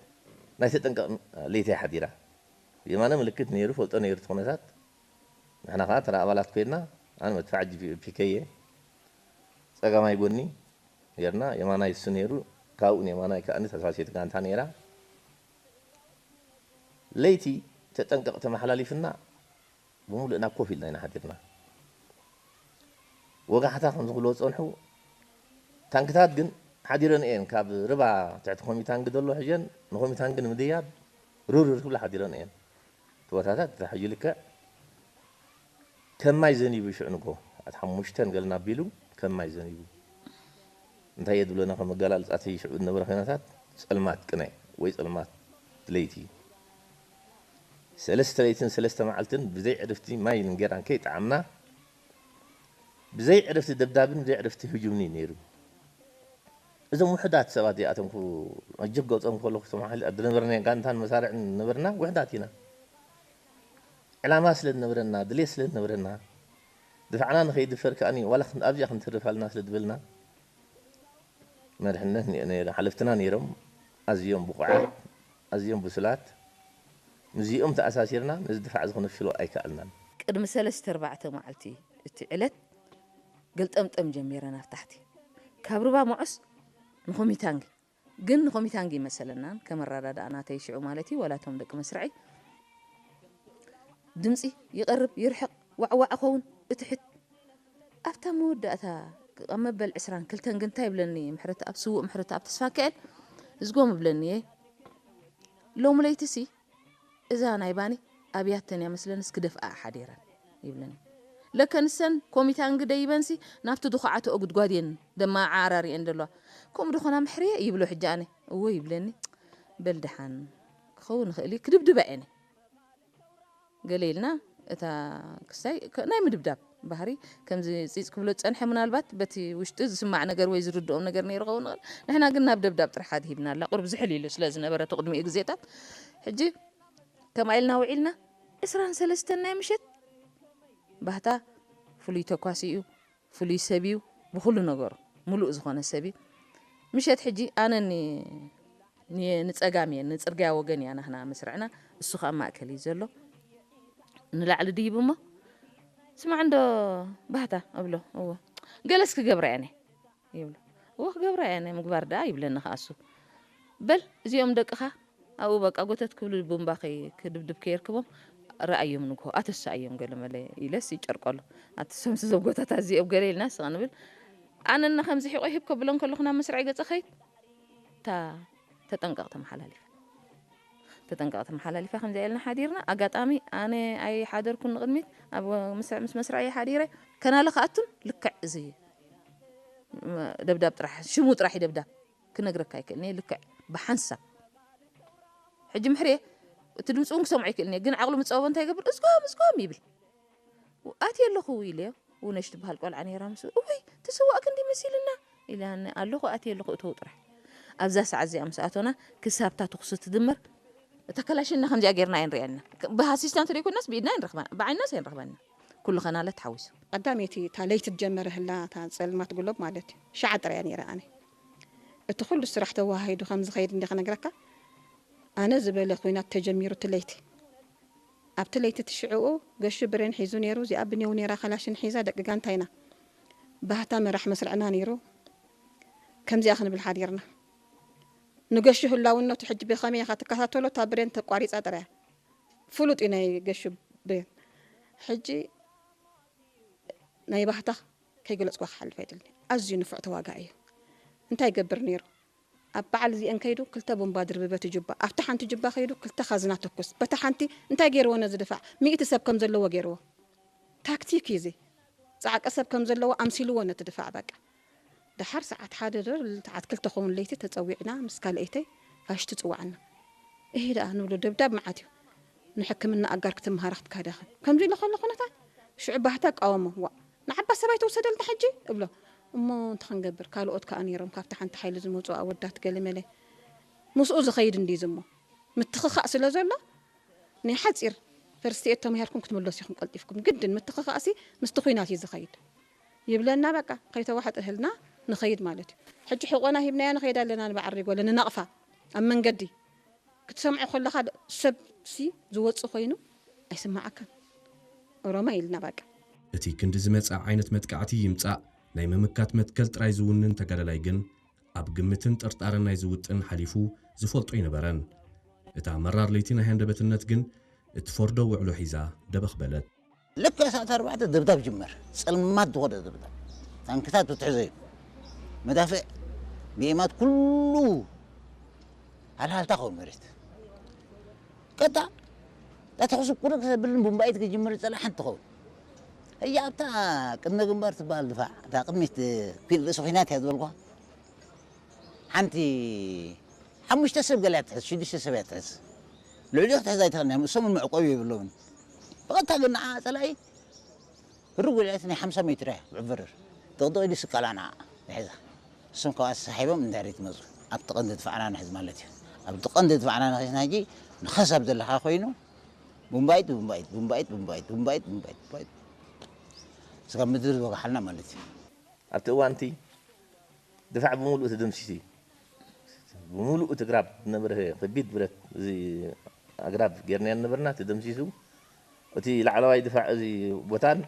ናይ ተጠንቀቕ ለይቲ እያ ሓዲራ የማነ ምልክት ነይሩ ፈልጦ ነይሩ እቲ ኩነታት ንሕና ከዓ ተራ ኣባላት ኮይንና ኣነ መድፍዓ ፒከ እየ ፀጋማይ ጎኒ ጌርና የማናይ እሱ ነይሩ ካብኡ ንየማናይ ከዓ ተሳሲት ጋንታ ነይራ ለይቲ ተጠንቀቕ ተመሓላሊፍና ብምሉእና ኮፍ ኢልና ኢና ሓዲርና ወጋሕታ ከም ዝኽልዎ ዝፀንሑ ታንክታት ግን ሓዲረን እየን ካብ ርባ ትሕቲ ኮሚታንግ ዘሎ ሕጀን ንኮሚታንግ ንምድያብ ሩርር ክብላ ሓዲረን እየን እቲ ቦታታት ተታሒዙ ልክዕ ከም ማይ ዘኒቡ ሽዑ ንጎ ኣት ሓሙሽተን ገልና ኣቢሉ ከም ማይ ዘኒቡ እንታይ እየ ዝብለና ከም መገላልፃ እቲ ሽዑ ዝነበረ ኩነታት ፀልማት ቅነ ወይ ፀልማት ለይቲ ሰለስተ ለይትን ሰለስተ መዓልትን ብዘይ ዕርፍቲ ማይን እንጌራን ከይጠዓምና ብዘይ ዕርፍቲ ደብዳብን ብዘይ ዕርፍቲ ህጁምን እዩ ነይሩ እዞም ውሕዳት ሰባት እዚኣቶም ኣጀብ ገፆም ከለኹ ዝነበርና ጋንታን መሳርዕን ነበርና ውሕዳት ኢና ዕላማ ስለ ዝነበረና፣ ድሌት ስለ ዝነበረና፣ ድፋዕና ንኸይድፈር ከኣ ዋላ ክን-፣ ኣብዚኣ ክንተርፍ ኣለና ስለ ዝበልና፣ መርሕነት ነ-፣ ነ-፣ ሓለፍትና ነይሮም፣ ኣዝዮም ብቑዓት፣ ኣዝዮም ብሱላት። ምስዚኦም ተኣሳሲርና ነዚ ድፋዕ እዚ ክነፍሽሎ ኣይከኣልናን። ቅድሚ ሰለስተ ኣርባዕተ መዓልቲ እቲ ዕለት ገልጠምጠም ጀሚረን ኣብ ታሕቲ ካብ ሩባ መዖስ ንኾሚታንጊ፣ ግን ንኾሚታንጊ መሰለናን ከመረዳድኣ ናተይ ሽዑ ማለት እዩ፣ ዋላ እቶም ደቂ መስርዐይ ድምፂ ይቐርብ ይርሕቕ ዋዕዋዕ ኸውን እትሕት ኣብታ መወዳእታ ኣብ መበል ዕስራን ክልተን ግን እንታይ ይብለኒ ምሕረት ኣብ ስዉእ ምሕረት ኣብ ተስፋ ክእል እዝጎም ይብለኒ እየ። ሎሚ ለይትሲ እዛ ናይ ባኒ ኣብያተን እያ መስለንስ ክደፍኣ ሓዲረን ይብለኒ። ለከ ንሰን ኮሚታንጊ ደይበንሲ ናብቲ ድኹዓትኦ ጉድጓድ እየን ደማዓራሪአን ዘለዋ። ከምኡ ድኾና ምሕርየ ይብሎ ሕጂ ኣነ። እዎ ይብለኒ። በል ደሓን ክኸውን ይኽእል እዩ ክድብድባ እየን። ገለ ኢልና እታ ክስታይ ከ-፣ ናይ ምድብዳብ ባህሪ ከምዚ ፂፅ ክብሎ ዝፀንሐ ምናልባት በቲ ውሽጢ ዝስማዕ ነገር ወይ ዝርድኦም ነገር ነይሩ ኸውን ይኽእል። ንሕና ግን ናብ ደብዳብ ጥራሕ ኣድሂብና ኣላ። ቁሩብ ዝሕል ኢሉ ስለ ዝነበረ እቲ ቅድሚኡ ግዜታት። ሕጂ ከምኣ ኢልና ውዒልና ዕስራን ሰለስተን ናይ ምሸት ባህታ ፍሉይ ተኳሲ እዩ፣ ፍሉይ ሰብ እዩ፣ ብኹሉ ነገሩ ምሉእ ዝኾነ ሰብ እዩ። ምሸት ሕጂ ኣነ ኒ-፣ ኒ-፣ ንጸጋም እየ፣ ንጽርግያ ወገን እያ ናህና መስርዕና፣ እሱ ኸኣ ማእከል እዩ ዘሎ። ንላዕሊ ድይብ እሞ፣ "ስማዕ እንዶ ባህታ" እብሎ። "እዎ፣ ገለስ ክገብራ እየ ኣነ" ይብሎ። "እዎ፣ ክገብራ እየ ኣነ፣ ምግባር ደኣ" ይብለኒ ኸኣ እሱ። "በል፣ እዚኦም ደቅኻ ኣብኡ በቃ ጎተት ክብሉ ቡምባ ከይ-፣ ክድብድብ ከየርክቦም፣ ረኣዮም ንግሆ፣ ኣተሳእዮም ገለ መለ" ኢለስ ይጨርቀሉ። ኣቲ ሰምሲ እዞም ጎተታት እዚኦም ገለ ኢልና ስቕ ንብል። ኣነና ከምዚ ሒቆ ሂብ ከብሎ እንከለኹ ናብ መስርዐይ ገጸ ኸይድ፣ እታ ተጠንቀቕ ተመሓላሊፋ። ተጠንቀቕ ተመሓላሊፋ ከምዚኣ ኢልና ሓዲርና። ኣጋጣሚ ኣነ ኣይሓደርኩን ንቕድሚት፣ ኣብ ምስ-፣ ምስ መስርዐይ ሓዲረ፣ ከናለ ክኣቱን ልክዕ እዚ ደብዳብ ጥራሕ፣ ሽሙ ጥራሕ እዩ ደብዳብ። ክነግረካ ኣይክእልን እየ፣ ልክዕ ብሓንሳብ። ሕጂ ምሕርየ፣ እቲ ድምፂ እውን ክሰምዖ ኣይክእልን እየ፣ ግን ዓቕሉ ምፀበቦ እንታይ ይገብር? "እዝጎም፣ እዝጎም" ይብል። "ኣትየ ኣለኹ" ኢለዮ። ውነሽ ትበሃል ቆልዓ ነይራ ምስኡ። "እወይ፣ ተሰዋእ ክንዲ መሲልና" ኢላኒ። "ኣለኹ፣ ኣትየ ኣለኹ፣ እተው ጥራሕ።" ኣብዛ ሰዓት እዚኣ ምስ ኣቶና፣ ክሳብ እታ ተኹሲ ትድመር፣ እታ ከላሽንና ከምዚኣ ጌርና ኣይንሪኣን ኢና። ብኣሲስታንት ደይኮናስ ብኢድና ኣይንረኽባን፣ ብዓይንናስ ኣይንረኽባን ኢና። ኩሉ ኸናለ ተሓዊሱ። ቀዳመይቲ እታ ለይቲ ትጀመረ ህላ፣ እታ ጸልማት ግሎብ ማለት እዩ። ሸዓ ጥራይ እያ ነይራ ኣነ። እቲ ኩሉ ስራሕ ተወሃሂዱ ከም ዝኸይድ እንደ ክነግረካ፣ ኣነ ዝበለ ኲናት ተጀሚሩ እቲ ለይቲ። ኣብቲ ለይቲ እቲ ሽዕኡ ገሹ ብሬን ሒዙ ነይሩ፣ እዚኣ ብኔው ነይራ ካላሽን ሒዛ፣ ደቂ ጋንታ ኢና። ባህታ መራሕ መስርዕና ነይሩ። ከምዚኣ ክንብል ሓዲርና። ንገሹ ህላውነቱ ሕጂ ብኸመይ ኢኻ ትከታተሎ? እታ ብሬን ተቋሪጻ ጥራያ። ፍሉጥ እዩ ናይ ገሹ ብሬን። ሕጂ ናይ ባህታ ከይገለጽኩ ክሓልፍ ኣይደልን። ኣዝዩ ንፉዕ ተዋጋኢ እዩ። እንታይ ይገብር ነይሩ? ኣብ በዓል እዚአን ከይዱ ክልተ ቡምባ ድርቢ በቲ ጁባ፣ ኣብታ ሓንቲ ጁባ ከይዱ ክልተ ካዝና ተኩስ። በታ ሓንቲ እንታይ ገይርዎ ነዚ ድፋዕ? ሚእቲ ሰብ ከም ዘለዎ ገይርዎ። ታክቲክ እዩ እዚ። ጻዕቂ ሰብ ከም ዘለዎ ኣምሲልዎ ነቲ ድፋዕ በቃ። ደሓር ሰዓት ሓደ ድር ልትዓት ክልተ ኸውን ለይቲ ተጸዊዕና ምስ ካልኣይተይ ፋሽቲ ጽዋዕና። እሄ ደኣ ንብሎ ደብዳብ መዓት እዩ። ንሕክምና ኣጋር ክትመሃራ ክትከዳ ኸ-፣ ከምዚ ኢሉ ከሎ ኩነታት ሽዑ ባህታ እቃወሞ። "ዋእ፣ ንዓባ ሰብኣይ ተውሰደልና ሕጂ?" እብሎ። እሞ እንታይ ክንገብር፣ ካልኦት ከኣ ነይሮም ካብቲ ሓንቲ ሓይሊ ዝመጹ ኣወዳት ገለመለ። ምስኡ ዝኸይድ እንድዩ ዝሞ። ምትኽኻእ ስለ ዘሎ፣ ናይ ሓጺር ፈርስት ኤድ ተማሂርኩም ክትምለሱ ኢኹም ቀልጢፍኩም። ግድን ምትኽኻእሲ ምስቲ ኲናት እዩ ዝኸይድ። ይብለና በቃ፣ ከይተዋሕጠ እህልና ንኸይድ ማለት እዩ። ሕጂ ሕቆና ሂብናያ ንኸይድ ኣለና ንበዓል ሪጎለ፣ ንናቕፋ ኣብ መንገዲ። ክትሰምዖ ከለኻ ዶ-፣ ሰብሲ ዝወጽእ ኮይኑ ኣይስምዓካን። ኦሮማይ ኢልና በቃ። እቲ ክንዲ ዝመጽእ ዓይነት መጥቃዕቲ ይምጻእ፣ ናይ ምምካት መትከል ጥራይ ዝውንን ተጋዳላይ ግን፣ ኣብ ግምትን ጥርጣረን ናይዚ ውጥን ሓሊፉ ዝፈልጦ ኣይነበረን። እታ መራር ለይቲ ናይ ሃንደበትነት ግን፣ እትፈርዶ ውዕሎ ሒዛ ደበኽ በለት። ልክዕ ሰዓት ኣርባዕተ ደብዳብ ጅመር። ጸልማት ዝኾነ ደብዳብ። ታንክታት ትትሕዘ እዩ። መዳፍዕ፣ ቢኤማት ኩሉ ሃልሃልታ ኸውን መሬት። ቀጣ፣ እታ ተኹሲ ቁርጥ ተብልን ቡምባይት ክጅምር ጸላ ሓንቲ ትኸውን። ህያ ኣብታ ቅድመ ግንባር ትበሃል ድፋዕ፣ እታ ቅድሚት ኲን-፣ ርእሲ ኲናት እያ ዝበልኳ። ሓንቲ ሓሙሽተ ሰብ ገለ እያ ትሕዝ፣ ሽዱሽተ ሰብ እያ ትሕዝ። ልዕሊኡ ክትሕዝ ኣይትኽእልን እያ፣ እሶም እውን መዕቆቢ የብሎምን። ብቐጥታ ግን ንዓ ጸላኢ ህሩግ ጉልዒት ናይ ሓምሳ ሜትር እያ ብዕብርር። ጥቕጥቕ ኢሉ ስቀላ ንዓ ይሕዛ። እሶም ካብኣ ተሳሒቦም ንድሕሪት ይመጹ። ኣብቲ ቀንዲ ድፋዕና ንሕዝ ማለት እዩ። ኣብቲ ቀንዲ ድፋዕና ንሒዝና ሕጂ ንኸስ ኣብ ዘለኻ ኮይኑ ቡምባይት ቡምባይት ቡምባይት ቡምባይት ቡምባይት ቡምባይት ቡምባይት ስጋብ ምድሪ ዝወግሓልና ማለት እዩ። ኣብቲ እዋንቲ ድፋዕ ብምሉእ ተደምሲሱ እዩ። ብምሉእ እቲ ግራብ ዝነበረ ከቢድ ብረት፣ እዚ ኣግራብ ጌርናዮ ዝነበርና ተደምሲሱ፣ እቲ ላዕለዋይ ድፋዕ እዚ ቦታን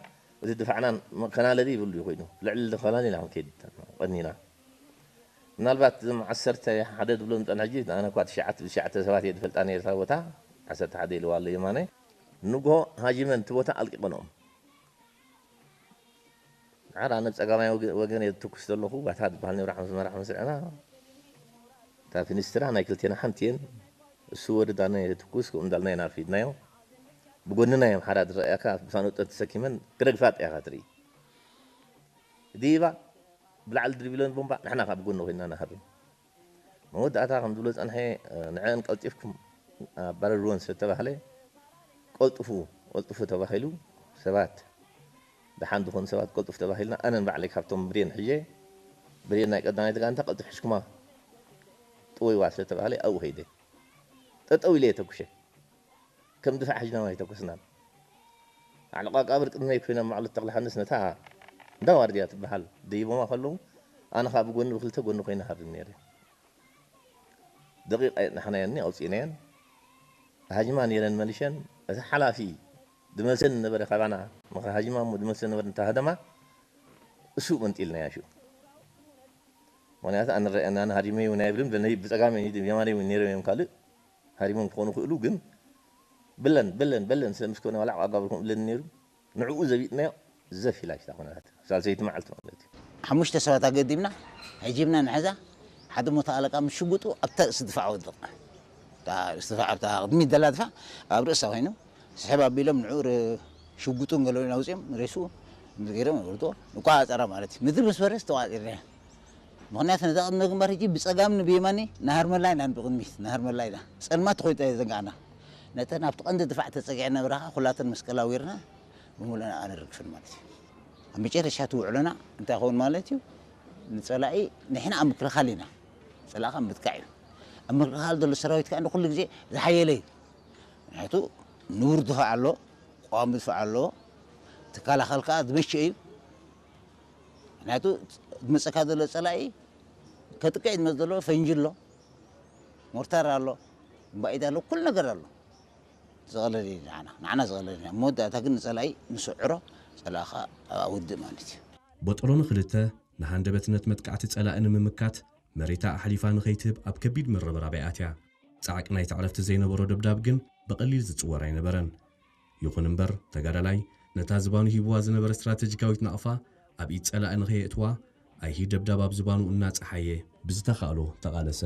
እቲ ድፋዕናን መከናለሊ ይብሉ ኮይኑ፣ ልዕሊ ኮሎኔል ኢና ክንከይድ ቀኒና። ምናልባት እዞም ዓሰርተ ሓደ ዝብሎም ዝጸንሐ ሕጂ፣ ኣነ እኳ ትሽዓተ፣ ትሽዓተ ሰባት እየ ዝፈልጣ ነይረ እታ ቦታ፣ ዓሰርተ ሓደ ኢልዋ ኣሎ የማነ። ንግሆ ሃጂመን እቲ ቦታ ኣልቂቐንኦም። ሓራ ነብ ጸጋማይ ወገ-፣ ወገን እየ ዝትኩስ ዘለኹ፣ ባታ ዝበሃል ነብራ ሓምስ መራሕ መስርዕና። እታ ፊኒስትራ ናይ ክልቴና ሓንቲ እየን። እሱ ወድዳ ናይ ትኩስ፣ ከምኡ እንዳልና ኢና ኣርፊድናዮ። ብጎንና እዮም ሓራ ዝረኣያካ፣ ብፋኖጠ ተሰኪመን ክረግፋ ጥያኻ ትርኢ። ዲባ ብላዕሊ ድርቢለን ቦምባ፣ ንሕና ካብ ጎኒ ኮይንና ንሃርም። መወዳእታ ከም ዝብሎ ጸንሐ፣ ንዐን ቀልጢፍኩም ኣባረርወን ስለ ተባህለ፣ ቀልጥፉ፣ ቀልጥፉ ተባሂሉ፣ ሰባት፣ ደሓን ዝኾኑ ሰባት ቀልጥፉ ተባሂልና፣ ኣነን ባዕለይ ካብቶም ብሬን ሒዘ፣ ብሬን ናይ ቀዳማይቲ ጋንታ ቀልጥፍ ሒዝኩማ ጥወይዋ ስለ ተባህለ፣ ኣብኡ ከይደ። ጠጠው ኢለ እየ ተኩሸ። ከም ድፋዕ ሒዝና ኣይተኮስናን። ዓለቃ ቃብር ቅድመይ ኮይኖም ማዕሎት ተክለሃንስ ነታ እንዳ ዋርድያ ትበሃል ደይቦማ ከለዉ፣ ኣነ ኸኣ ብጎኒ ብክልተ ጎኒ ኮይነ ሃርም ነይረ። ደቂቕ ኣየጽናሕናዮን ኣውጺእናየን። ሃጅማ ነይረን መሊሸን፣ እቲ ሓላፊ ድመልሰን ነበረ ካባና፣ ምኽሪ ሃጅማ እሞ ድመልሰን ነበረ፣ እንተ ሃደማ፣ እሱ መንጢልናያ ሽኡ። ምኽንያቱ ኣነ ረኣየና፣ ኣነ ሃዲመ እውን ኣይብልን፣ ብለኒ-፣ ብጸጋመይ ብየማነይ እውን ነይሮም እዮም ካልእ፣ ሃዲሞም ክኾኑ ይኽእሉ፣ ግን ብለን፣ በለን፣ በለን ስለ ምስ ኮነ ዋላ ዓቃብ ከም እብለኒ ነይሩ፣ ንዕኡ ዘቢጥናዮ ዘፍ ኢላ ሽታ ኮነታት። ሳልሰይቲ መዓልቲ ማለት እዩ። ሓሙሽተ ሰባት ኣገዲምና፣ ሒጂብና ንሕዛ፣ ሓደ ሞተ ኣለቃ ምስ ሽጉጡ ኣብታ ርእሲ ድፋዕ ወድቕ። እታ ርእሲ ድፋዕ፣ ኣብታ ቅድሚት ዘላ ድፋዕ፣ ኣብ ርእሳ ኮይኑ፣ ስሕብ ኣቢሎም ንዕኡ ር-፣ ሽጉጡን ገለውን ኣውጺኦም፣ ሬስኡ ገይሮም ይወርድዎ። ንቋጻጸራ ማለት እዩ። ምድሪ ምስ በረስ ተቋጺርና። ምኽንያቱ ነዛ ቅድመ ግንባር ሕጂ ብጸጋምን ብየማኒ ናሃርመላ ኢና፣ ብቕድሚት ናሃርመላ ኢና። ጸልማት ተኾይጠ ዘንጋዕና። ነተን ኣብቲ ቀንዲ ድፋዕ ተጸጊዐን ነበራ ኸኣ ኩላተን መስቀል ኣዊርና ብምሉእና ኣነርግፈን ማለት እዩ። ኣብ መጨረሻ እቲ ውዕሎና እንታይ ይኸውን ማለት እዩ? ንጸላኢ ንሕና ኣብ ምክልኻል ኢና። ጸላኢ ከኣ ምጥቃዕ እዩ። ኣብ ምክልኻል ዘሎ ሰራዊት ከኣ ንኹሉ ግዜ ዝሓየለ እዩ። ምኽንያቱ ንቡር ድፋዕ ኣሎ፣ ቀዋሚ ድፋዕ ኣሎ፣ ትከላኸል ከኣ ዝመቸ እዩ። ምኽንያቱ ዝመጸካ ዘሎ ጸላኢ ከጥቅዕ ዝመጽእ ዘሎ ፈንጂ ኣሎ፣ ሞርታር ኣሎ፣ ባኢት ኣሎ፣ ኩሉ ነገር ኣሎ። ዝቐለል እዩ ንዓና፣ ንዓና ዝቐለል እዩ። ኣብ መወዳእታ ግን ንጸላኢ ንስዕሮ፣ ጸላኢ ከኣ ኣውድእ ማለት እዩ። ቦጦሎኒ ክልተ ንሃንደበትነት መጥቃዕቲ ጸላኢ ንምምካት መሬታ ኣሕሊፋ ንኸይትህብ ኣብ ከቢድ ምርብራብ እያ ኣትያ። ጻዕቂ ናይቲ ዕረፍቲ ዘይነበሮ ደብዳብ ግን ብቐሊል ዝጽወር ኣይነበረን። ይኹን እምበር፣ ተጋዳላይ ነታ ዝባኑ ሂብዋ ዝነበረ ስትራተጂካዊት ናቕፋ ኣብ ኢድ ጸላኢ ንኸየእትዋ፣ ኣይሂ ደብዳብ ኣብ ዝባኑ እናጸሓየ ብዝተኻእሎ ተቓለሰ።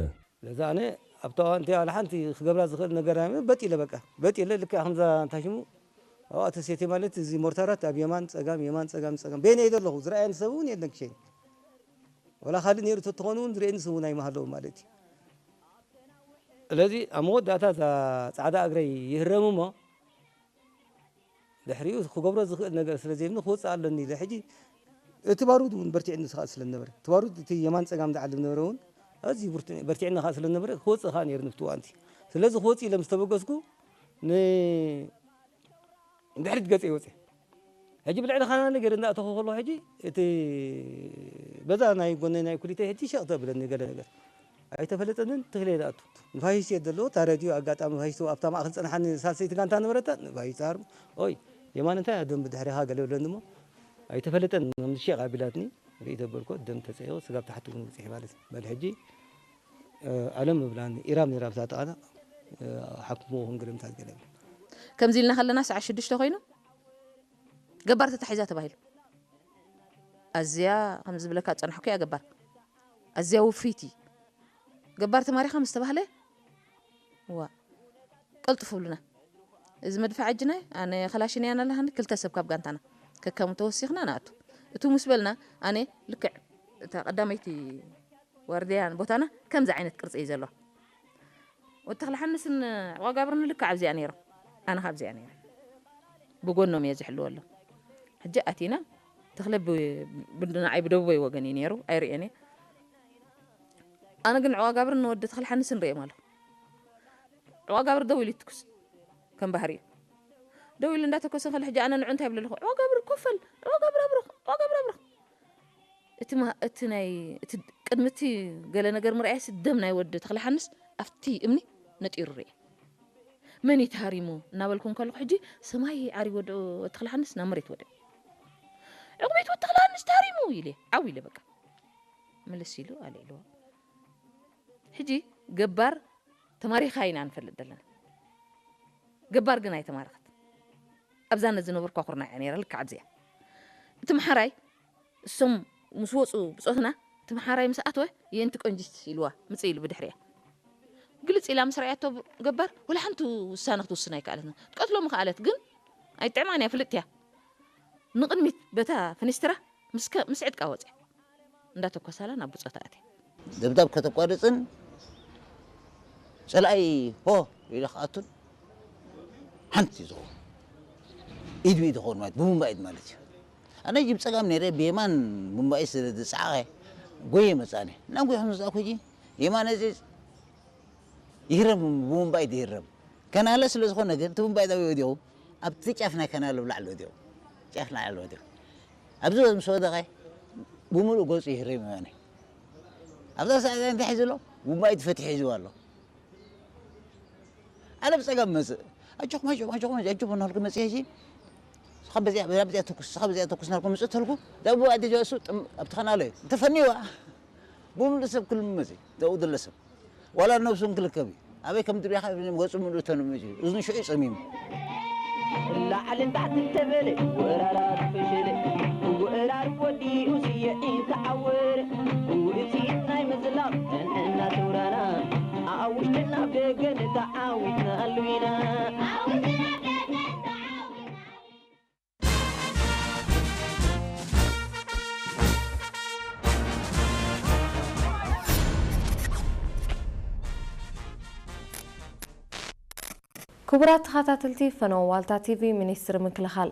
ለዛ ኣነ ኣብታ እዋን እቲኣ ዋላ ሓንቲ ክገብራ ዝኽእል ነገር ኣይነበረን። በጥ ኢለ በቃ፣ በጥ ኢለ ልክዕ ከምዛ እንታይ ሽሙ ኣብኣ ተሴቴ ማለት እዚ ሞርታራት ኣብ የማን ጸጋም፣ የማን ጸጋም፣ ጸጋም በየነይ ዘለኹ ዝረኣየኒ ሰብ እውን የለን ክሸኝ። ወላ ካልእ ነይሩ ተትኾኑ እውን ዝርእየኒ ሰብ እውን ኣይመሃለዉ ማለት እዩ። ስለዚ ኣብ መወዳእታ እዛ ጻዕዳ እግረይ ይህረም እሞ ድሕሪኡ ክገብሮ ዝኽእል ነገር ስለ ዘይብኒ ክወጽእ ኣለኒ ኢለ። ሕጂ እቲ ባሩድ እውን በርቲዕኒ ዝኸኣል ስለ ዝነበረ፣ እቲ ባሩድ እቲ የማን ጸጋም ዝዓልብ ነበረ እውን ኣዝዩ ብርቱ-፣ በርቲዕኒ ከኣ ስለ ዝነበረ ክወጽእ ከኣ ነይሩ ንብቲ እዋንቲ። ስለዚ ክወጽእ ኢለ ምስ ተበገስኩ ን-፣ ንድሕሪት ገጸ ይወጽእ። ሕጂ ብልዕሊ ካናለ ገይረ እንዳእተኹ ከለኹ ሕጂ እቲ በዛ ናይ ጎነይ ናይ ኩሊተይ ሕጂ ሸቕ ተብለኒ ገለ ነገር። ኣይተፈለጠንን፣ ትኽለ ይኣቱ። ንፋሽስት እየ ዘለዎ፣ እታ ሬድዮ ኣጋጣሚ ፋሽስት ኣብታ ማእከል ጸንሓኒ ሳልሰይቲ ጋንታ ነበረታ፣ ንፋሽስት ሃርሙ፣ ኦይ፣ የማነ እንታይ እያ ደም ብድሕሪኻ ገለ ይብለኒ እሞ፣ ኣይተፈለጠን፣ ምምሽቕ ኣቢላትኒ፣ ርእይ ተበልኮ፣ ደም ተጸይቑ፣ ስጋብ ታሕቲ እውን ውጽሕ ማለት እዩ። በል ሕጂ፣ እ፣ ኣለም እብላኒ፣ ኢራም ነይራ ብታ ጠቓና፣ እ፣ ሓክምዎ ክንገለምታት ገለ ይብል። ከምዚ ኢልና ከለና ሰዓት ሽዱሽተ ኮይኑ፣ ገባር ተታሒዛ ተባሂሉ። ኣዝያ ከም ዝብለካ ዝጸናሕኩ እያ ገባር። ኣዝያ ውፍይቲ። ገባር ተማሪኻ ምስ ተባህለ፣ ዋ፣ ቀልጥፉ ብሉና። እዚ መድፍዕ ኣጅና፣ ኣነ ከላሽን እያ ኣለሃኒ፣ ክልተ ሰብ ካብ ጋንታና። ከከም ተወሲኽና ንኣቱ። እቱ ምስ በልና፣ ኣነ ልክዕ እታ ቀዳመይቲ ዋርድያን ቦታና ከምዚ ዓይነት ቅርጺ እዩ ዘሎ። ወዲ ተኽለ ሓንስን ዕቋጋብርን ልክዕ ኣብዚኣ ነይሮም። ኣነ ካብ ኣብዚኣ ነይረ። ብጎኖም እየ ዝሕልወሎም። ሕጂ ኣቲና፣ ተኽለ ብ-፣ ብ-፣ ንዓይ ብደቡበይ ወገን እዩ ነይሩ፣ ኣይርእዮን እየ። ኣነ ግን ዕቋጋብርን ንወዲ ተኽለ ሓንስን ርእዮም ኣለኹ። ዕቋጋብር ደው ኢሉ ይትኩስ፣ ከም ባህሪኡ። ደው ኢሉ እንዳተኮሰ ከሎ ሕጂ ኣነ ንዑ እንታይ ይብል ኣለኹ? "ዑገብር ኮፈል፣ ዑገብር ኣብርኽ፣ ዑገብር ኣብርኽ." እቲ ማ-፣ እቲ ናይ፣ እቲ ቅድሚ እቲ ገለ ነገር ምርኣየሲ ደም ናይ ወዲ ተኽለ ሓንስ ኣብቲ እምኒ ነጢሩ ርኤ። "መን እዩ ተሃሪሙ?" እናበልኩ እንከለኹ ሕጂ ሰማይ ዓሪቡ ወዲ ተኽለ ሓንስ ናብ መሬት ወዲቑ። "ዕቑብ ቤት ወዲ ተኽለ ሓንስ ተሃሪሙ!" ኢለ ዓው ኢለ በቃ። ምልስ ኢሉ ኣልዒልዎ። ሕጂ ገባር ተማሪኻ ኢና ንፈልጥ ዘለና። ገባር ግን ኣይተማረኸት። ኣብዛ ነዚ ነበርኳ ኩርናዕ እያ ነይራ፣ ልክዕ ኣብዚኣ። እቲ መሓራይ፣ እሶም ምስ ወፁ ብፆትና፣ እቲ መሓራይ ምስ ኣተወ፣ "የንቲ ቆንጂት?" ኢልዋ፣ ምፅእ ኢሉ ብድሕሪያ። ግልፅ ኢላ ምስ ረኣያቶ ገባር፣ ወላ ሓንቲ ውሳነ ክትውስን ኣይከኣለትን። ክትቀትሎ ምኸኣለት፣ ግን ኣይጥዕማን እያ፣ ፍልጥቲ እያ። ንቕድሚት በታ ፍኒስትራ ምስ ከ-፣ ምስ ዕጥቃ ወፅያ። እንዳተኮሳላ ናብ ብፆታ ኣትያ። ደብዳብ ከተቋርፅን ፀላኢ ሆ ኢለ ክኣቱን ሓንቲ ዝኸውን ኢድ ብኢድ ዝኸውን ማለት ብቡምባ ኢድ ማለት እዩ። ኣነ እጂ ብፀጋም ነይረ ብየማን ቡምባ ኢድ ስለ ዝፀዓቐ ጎየ መፃኒ። ናብ ጎየ ከም ዝመፃእኩ እጂ የማነ እዚ ይህረም፣ ብቡምባ ኢድ ይህረም። ከናለ ስለ ዝኾነ ግን እቲ ቡምባ ኢድ ኣበይ ወዲቑ? ኣብቲ ጫፍ ናይ ከናለ ብላዕሊ ወዲቑ። ጫፍ ላዕሊ ወዲቑ። ኣብዚ ምስ ወደቐ ብምሉእ ገፁ ይህረም የማነ። ኣብዛ ሰዓት እንታይ ሒዙ ኣሎ? ቡምባ ኢድ ፈትሒ ሒዝዋ ኣሎ። ኣነ ብጸጋም መጽእ። ኣጆኹም፣ ኣጆኹም፣ ኣጆኹም፣ ኣጆኹም እናበልኩ መጽእ። ሕጂ ንስኻ በዚኣ፣ በዚኣ፣ በዚኣ ተኩስ፣ ንስኻ በዚኣ ተኩስ እናበልኩ መጽእ ተልኩ። እዛ ቡምባ ኢድ ሒዛ እሱ ጥም-፣ ኣብቲ ከናለ ተፈንይዋ። ብምሉእ ሰብ ክልም መጽእ። ኣብኡ ዘሎ ሰብ። ዋላ ነብሱ እንክልከብ እዩ። ኣበይ ከም ድርያኻ ገጹ ምሉእ ተንምጅ እዩ። እዝኑ ሽዑ ጸሚሙ። ላዕልን ታሕትን ተበለ፣ ወራራት ፈሸለ፣ ወራር ወዲኡ ስየዒን ተዓወረ። ውእቲ ናይ ምዝላቕ እንዕና ተውራና፣ ኣብ ውሽጥና ኣብ ደገን ተዓዊትና ኣልዊና። ክቡራት ተኸታተልቲ ፈነወ ዋልታ ቲቪ፣ ሚኒስትሪ ምክልኻል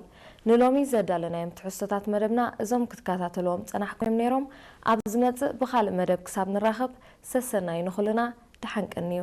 ንሎሚ ዘዳለናዮም ትሕዝቶታት መደብና እዞም ክትከታተልዎም ዝጸናሕኩም እዮም ነይሮም። ኣብ ዝመጽእ ብኻልእ መደብ ክሳብ ንራኸብ ሰሰናዩ ንኹልና፣ ደሓን ቀንዩ።